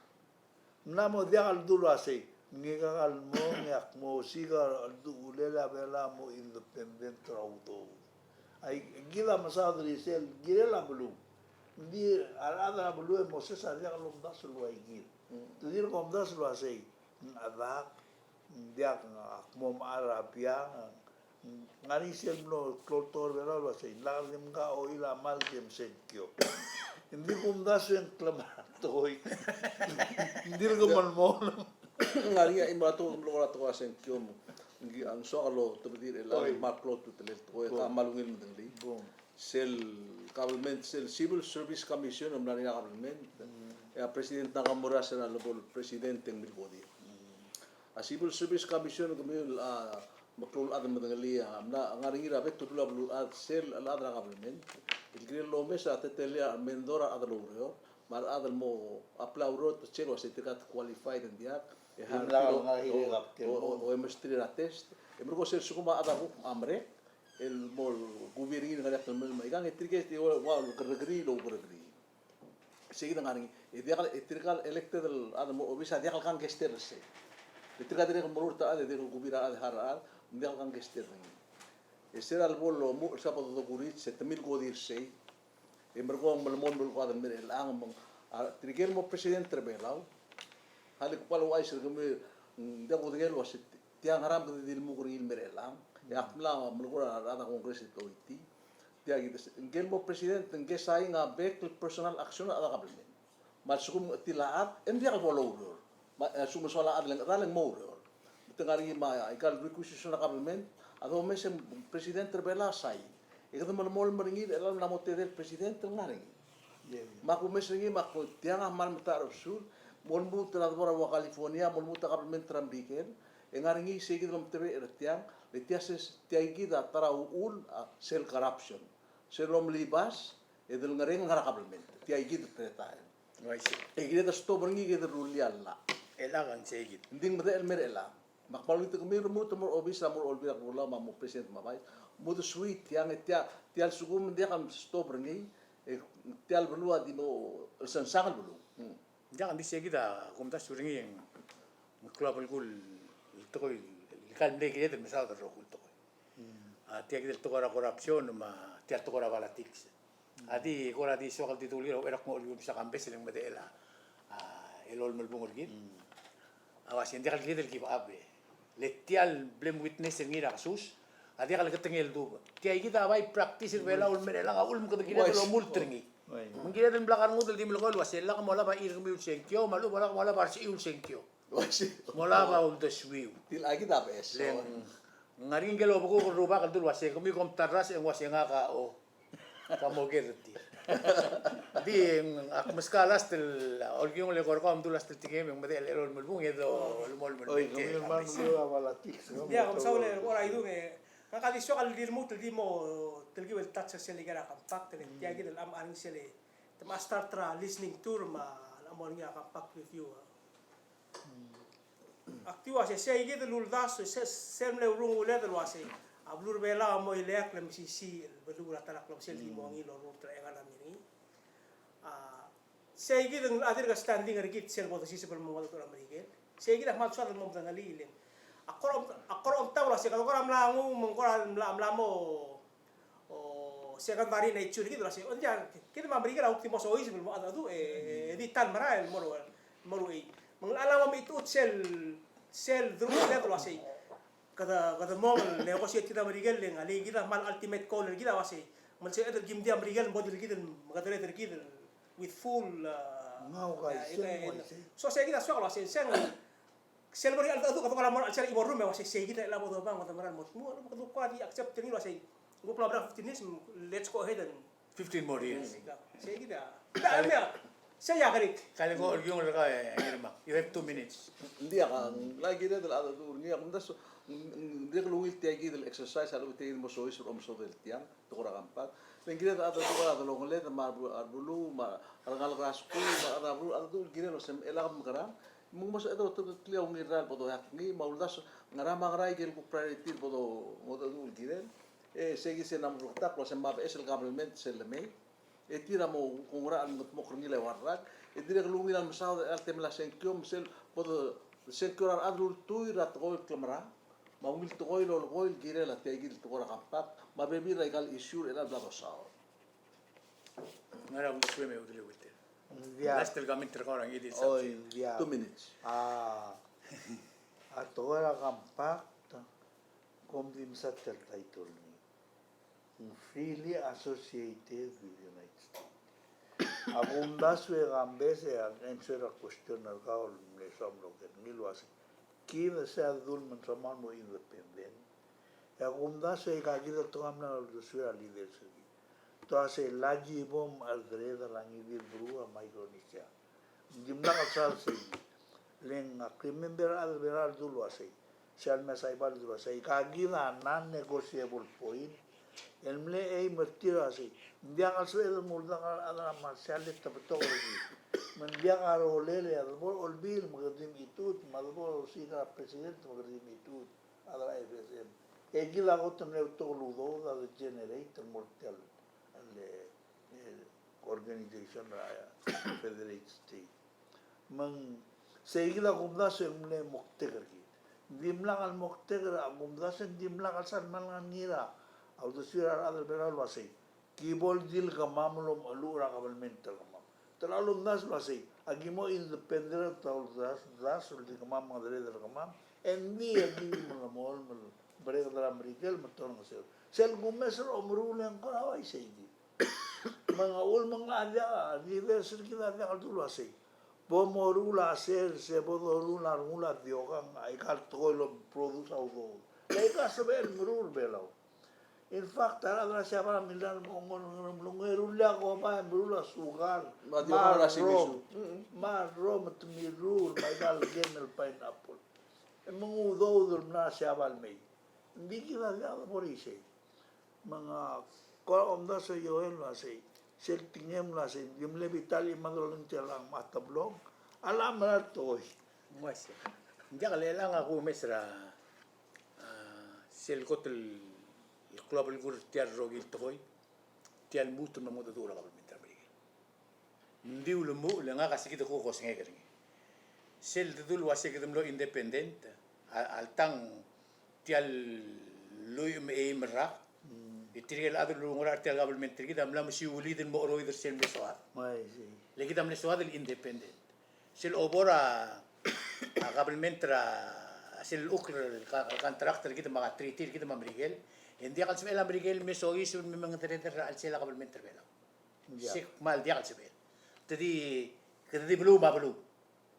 Ng mla mo diak el dulu el uasei, ngika el mong e ak mo osiik a ldu-, ulel a Belau a mo independent er a udoud. Aikid a mesaod er sel kirel a beluu. Ng di a rechad er a beluu e Moses a diak lomdasu el ua ikid. Te dirk omdasu el uasei, ng chedak, ng diak, ak mo mechar er a biang, ng ngar er ngii sel mlo klou el tekoi er Belau el uasei, ng lak dimkak a oil a malt e msengkio. Ng di kumdasu e ng klemera el tekoi. Ng dirk melemolem. Ng ngar er ngii a chimo er a tekoi el mlo kora tekoi er a sengkio me ng soak el otebedii er chelechang el kmal klou a ultutelel el tekoi, e kmal ungil medengelii. Sel government, sel Civil Service Commission el mla er ngii er a government, e a President Nakamura a se er a lebo el president e ng milkodir. A Civil Service Commission, kemiu el, a, meklou el chad el medengelii, a mla ngar er ngii er a bek el dulu a beluulechad, sel chad er a government el kirel el omes a teletelel a mendor a rechad el oureor me a rechad el mo apply a ureor, te check el uasei tirka te qualified e ng diak, e hire, o, o, o, o e mesterir a test. E merekong sel lsekum a chad a kuk a merek el mo kubi er ngii el ngar er ngii a telemellel me aikang, e tirke e di ua, ua kerrekeriil el oukerrekeriil. Sei kid a ngar er ngii. E diak el, e tirka el elected el chad el mo obis a diak el kangkei er sei. E tirka dirrek el meruul er a chad, e dirrek el kubi er a chad, e hire a chad, ng diak el kangkei er ngii. E se er a lebo el omuchel, se a bo dokurits, e te milkodir er sei. E merekong, melemolem el chad el mei er chelechang, me ng, a, tirke el mo president er Belau a le kmal ouchais er kemiu, ng diak kudengei el uasei tia ngera me kede di lmuk er ngii el mei er chelechang. E ak mla melekoi er a rechad er a Congress e te oitii. Tia kid, ngike el mo president, ngike a sain a bek el personal action er a rechad er a government. Me a lsekum ng chetil a chad, e ng diak el bo loureor. Me a lsekum ng soal a chad e le ng chedal e ng mo oureor. Me te ngar er ngii me aika el requisition er a government a domes e ng president er Belau a sain. E kede melemolem er ngii er chelechang el mla mo tedei el president el ngar er ngii. Me ak omes er ngii me ak, tiang a kmal metacherbesul, mo lmuut er a debo er a ua California, mo lmuut er a government er a Merikel, e ngar er ngii sei kid el omtebechel er tiang, le tia se, tia kid a ta er a uchul, a, sel corruption. Sel omelibas, e de lengerenger el ngar er a government. Tia kid el teletael. E kired el stop er ngii, kired el rullii a llach. E chelechang sei kid. Ng di ng medechel el mei er chelechang. Me ak kmal olengit er kemiu el lmuut el mo er a obis er a mo er a Olbiil er a Kelulau me a mo president me a vice, mo desuii tiang, e tia, tia el lsekum ng diak el stop er ngii, e tia el beluu a di mo chelsang el beluu. Ng diak, ng di sei kid a kumdasu er ngii e ng klou a belkul el tekoi, el kmal mle kired el mesaod el rokui el tekoi. A tia kid el tekoi er a corruption me a tia el tekoi er a politics. A di, kora di soak el di dulii er a uchei er a kmo el ulekum sa kambes e le ng medechel a, a, elolem el bung er kid. A uasei ng diak el kired el give up e. Le tia el blame witness er ngii er a kesus a diak el ketengel dubech. Tia kid a bai practice er Belau el mei er chelechang a uchul me kede kired el omult er ngii. Me ng kired el mla kar ngud el di melekoi el uasei lak molab a chir kemiu el sengkio, me a lechub e lak molab a resechiu el sengkio. Molab a uldesuiu. Tia kid a beches. Le ng ngar er ngii ngikel obekuk el rubak el dul uasei kemiu kom ta el rasech e ng uasei ngak a o. Ka mo ker er tir. Di, ak meskau a last el, olkiung el eko er kau a mdu last el tikem e ng medechel a elolem el bung e do, lemolem el bung. Oi, kemiu el mle mdu a politics, no? Ia, kom saul e kora idung e, ngak a di soak el di lmuut el di mo telkiu el touch er sel ikel compact, e tia kid el cham er ngii sel, te mla start er a listening tour me a mo er ngii a compact review. Ak di uasei, sei kid el uldasu, se, sel mle urunguled el uasei a beluu er Belau a mo ileakl el mesisiich el beluu er a ta el klebesei el di mo ngii el orurt er a economy er ngii. A, sei kid a dirk standing er kid sel bo desiseb el mo ngodech er a Merikel. Sei kid a kmal soad el mo medengelii, le ak kora, ak kora omtab el uasei kede kora mla nguu me ng kora mla, mla mo o secondary nature kid el uasei, o ng diak, kid me a Merikel a kuk di mo soiseb el mo mengedecheduch e di ta el merael el mo er, mo er uchei. Me ng locha mo mechitechut sel, sel deruchelled el uasei, kede, kede mo negotiate kid a Merikel, le ng alii kid a kmal ultimate goal er kid a uasei, me ng sebeched el kim di a Merikel el mo di kid el mekedereder er kid el with full, uh, Ngau ka uh, isei, uh, ngau ka isei. So sei kid a soak el uasei, sei, sel bo er a cheldecheduch, kede kora mo er a chelsel a chimo el rruum e uasei, sei kid a chelecha bo dobang, kede mera el mo dmu, kede kuk di accept er ngii el uasei, ng kuk mla obera fifteen years, let's go ahead and fifteen more years. Sei kid a. Sei kid a. Sei a kerik. Kale ko, Olkiung, er kau e, Ngirmang. You have two minutes. Ng diak, a, ng kirel a cheldecheduch er ngii, a kumdasu, ng, ng dirrek el ungil tia kid el exercise, a lechub e tia kid el mo soiseb er a omesodel tiang, tekoi er a compact. Le ng kirel a cheldecheduch er a delongeled, me a rebeluu, me a rengalek er a skuul, me a rechad er a beluu, a cheldecheduch el kirel, osem, e lak mekerang, me ng mo sebeched el oterekeklii a ungil rael el bo doiak er ngii, me a uldasu, ngera me ngera ikel kuk priority el bo dongedecheduch el kirel. E, sei kid se ng mla bleketakl el uasei me a beches el government sel lemei. E tir a mo oungerachel el mengedmokl er ngii el eua el rak. E dirrek el ungil a mesaod er a chelecha el temel a sengkio, me sel bo de sengkio er a rechad el ultuil er a tekoi el klemerang, me a ungil tekoi el olekoi el kirel a tia kid el tekoi er a compact, me a bebil er aika el issue er chelecha el bla dosaod. Ngera uldesuem e Udeleuitel? Ng diak. Last el comment er kau er a ngii di. Oi, subject. Ng diak. Two minutes. A, a tekoi er a compact, kom di mesa tia el title er ngii. Ng freely associated with the United States. A kumdasu e Kambes e a answer er a question er kau el mle soam el oker er ngii el uasei, kid a se a dul me ng soam el mo independent. E a kumdasu e aika kid el tekoi a mla uldesuir a leaders er kid. Te uasei, lak bo mchelderedel a ngii di el beluu er a Micronesia. Ng dimlak el sal sei. Le ng ak remember a rechad er a Belau el dul uasei, sel mle Saibal el dul uasei, aika kid a non-negotiable point el mle aim er tir el uasei, ng diak el sebeched el mo uldak a rechad er a Marshall e te betok er kid. Me ng diak a rolel e a debo er a Olbiil me kede di mechitechut, me a debo er a osiik er a president me kede di mechitechut, a rechad er a F S M. E kid a kot el mle betok el udoud a degenerate el mo er tia el, el, e, organization er a Federated States. Me ng sei kid a kumdasu e ng mle moktek er kid. Ng dimlak el moktek er a kumdasu e ng dimlak el sal mal ngar er ngii er a uldesuir a rechad er a Belau el uasei, ki bo el di el kemam el omecheluch er a kabelment er kemam. Te locha lomdasu el uasei, aki mo independent er a uldasu, uldasu el di kemam mengedereder er kemam, e ng di aki di melemolem el bereked er a Merikel me te olengeseu. Sel kumes er a omeruul e ng kora uaisei kid. Me ng a uchul me ng locha diak, a leaders er kid a diak el dul uasei, bo moruul a sers e bo doruul a rengul a diokang, aika el tekoi el produce a udoud. Le aika sebechel el meruul er a Belau. In fact, a rechad er a Siabal a milai el mo nguu, nguu, nguu, nguu, rullii a kobai, meruul a sukal, me a diokang er a rrom, me a rrom, me te miruul, me aika el game el pineapple. E me ng udoud el mla er a Siabal mei. Ng di kid a diak debo er isei. Me ng ko er a omdasu e Joel el uasei, sel tekingem el uasei, ng di mle bita el chimad el olengit er a teblong a locha mera el tekoi. Ng uaisei. Ng diak el chelechang a kumes er a, a, sel kot el klou a belkul er tia el rokui el tekoi, tia el lmuut el mo mengedecheduch er a kabelment er a Merikel. Ng di ulemuchel e ngak a se kid a kuk osengek er ngii. Sel dedu el uasei kede mlo independent, a, alta ng tia el lluich me a eim el rak, e tirke el chad el ulungerachel er tia el kabelment er kid a mla mesiulid el mo cheroid er sel mle soad. Uaisei. Le kid a mle soad el independent. Sel obo er a, a kabelment er a, sel uchul el ka-, contract er kid me a treaty er kid me a Merikel, e ng diak el sebechel a Merikel el me soiseb el me mengedereder er a chelsel a kabelment er a Belau. Diak. Se kmal diak el sebechel. Te di, kede di beluu me a beluu.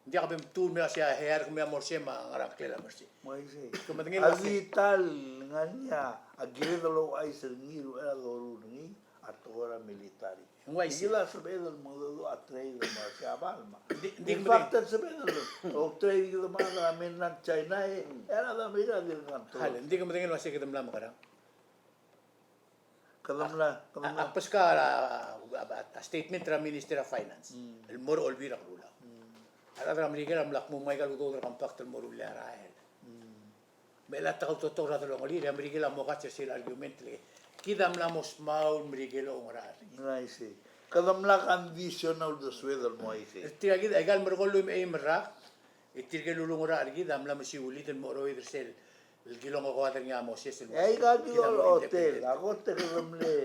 Ng diak a bem tuu el mei el uasei a hear, kemiu a mo er sei me a ngar er a ngklel a mo er sei. Uaisei. Ke medengei el uasei. A di ta el ngar er ngii a kired el ouchais er ngii el uchei er a doruul er ngii a tekoi er a military. Ng uaisei. Ng di le sebeched el mengedecheduch a trade me a Siabal me a. Ng di, ng di. In fact, el sebeched el outrade kid me a rechad er a mainland China e, e a rechad er a Merikel a dirk ngar er a. Hale, ng di ke medengei el uasei kede mla mekerang. Kede mla, kede mla. Ak beskau a, a, a, a statement er a Minister of Finance el mo er a Olbiil er a Kelulau. A rechad er a Merikel a mla kmu me aika el udoud er a compact el mo rullii a rael. Me chelecha te kautoketok er a delongelir, e a Merikel a mo kats er sel argument el kid a mla mo smau el Merikel a oungerachel. Uaisei. Kede mla condition a uldesued el mo uaisei. Tirka kid, aika el merekong el lluich me a eim el rak, e tirke el ulungerachel er kid a mla mesiulid el mo cheroid er sel el kilongekoad er ngii a Moses el. E aika kid el hotel, a kot e kede mle,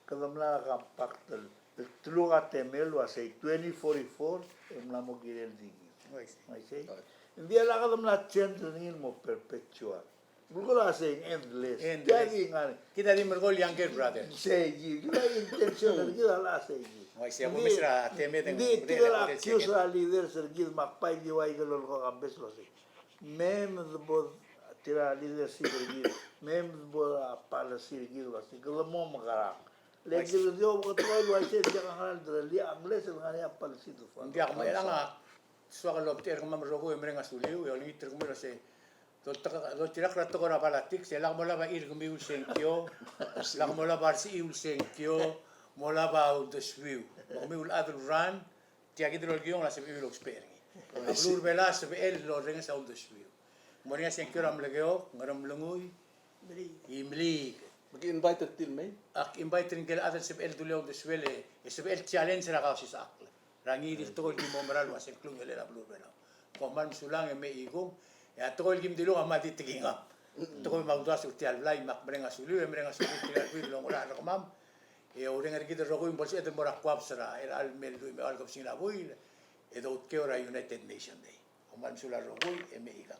kede mla compact el, el teluk a temel el uasei twenty forty-four e mla mo kirel di ngii. Uaisei. Uaisei. Ng di a lak kede mla change er ngii el mo perpetual. Merekong a sei, endless. Endless. Tia di ngar. Kid a di merekong el younger brother. Sei, kid a intention er kid a sei. Uaisei, a kumes er a temed e ng, ng di tirke el accuse er a leaders er kid me ak bai di ua ikel lolekoi a kambes el uasei, me mdebo tir a leadership er kid, me mdebo a policy er kid el uasei, kede mo mekerang. Le kede di obeketekoi el uaisei, diak a ngera el derellii, unless el ngar er ngii a policy el fund. Ng diak me chelechang a soak el obengterir kemam el rokui e mereng a suliu, e olengit er kemiu el uasei, doltak-, doltirakl er a tekoi er a politics, e lak molab a chir kemiu el sengkio, lak molab a resechiu el sengkio, molab a uldesuiu. Me kemiu el chad el run, tia kid el olekiong el sebechiu el ousbech er ngii. A beluu er a Belau a sebechel el orrenges a uldesuiu. Ng mo er ngii a sengkio er a Melekeok, Ngeremlengui, Imeliik. Me ki invite er tir el mei? Ak invite er ngike el chad el sebechel el dulii a uldesuel e sebechel el challenge er a Kausisechakl er a ngii di el tekoi el kim oumera el uasei ng klungiolel a beluu er a Belau. Kom kmal mesulang e mei kung, e a tekoi el kim dilu a kmal di tekingam. Tekoi me a uldasu er tia el blai, me ak mereng a suliu, e mereng a suliu er tirka el buil el oungerachel er kemam. E oureng er kid el rokui me bo lsebeched el mo er a kuabes er a, er a chelecha el me el lluich me a eua el kebesengil a buil, e doutkeu er a United Nation Day. Kom kmal mesulang el rokui, e mei kang.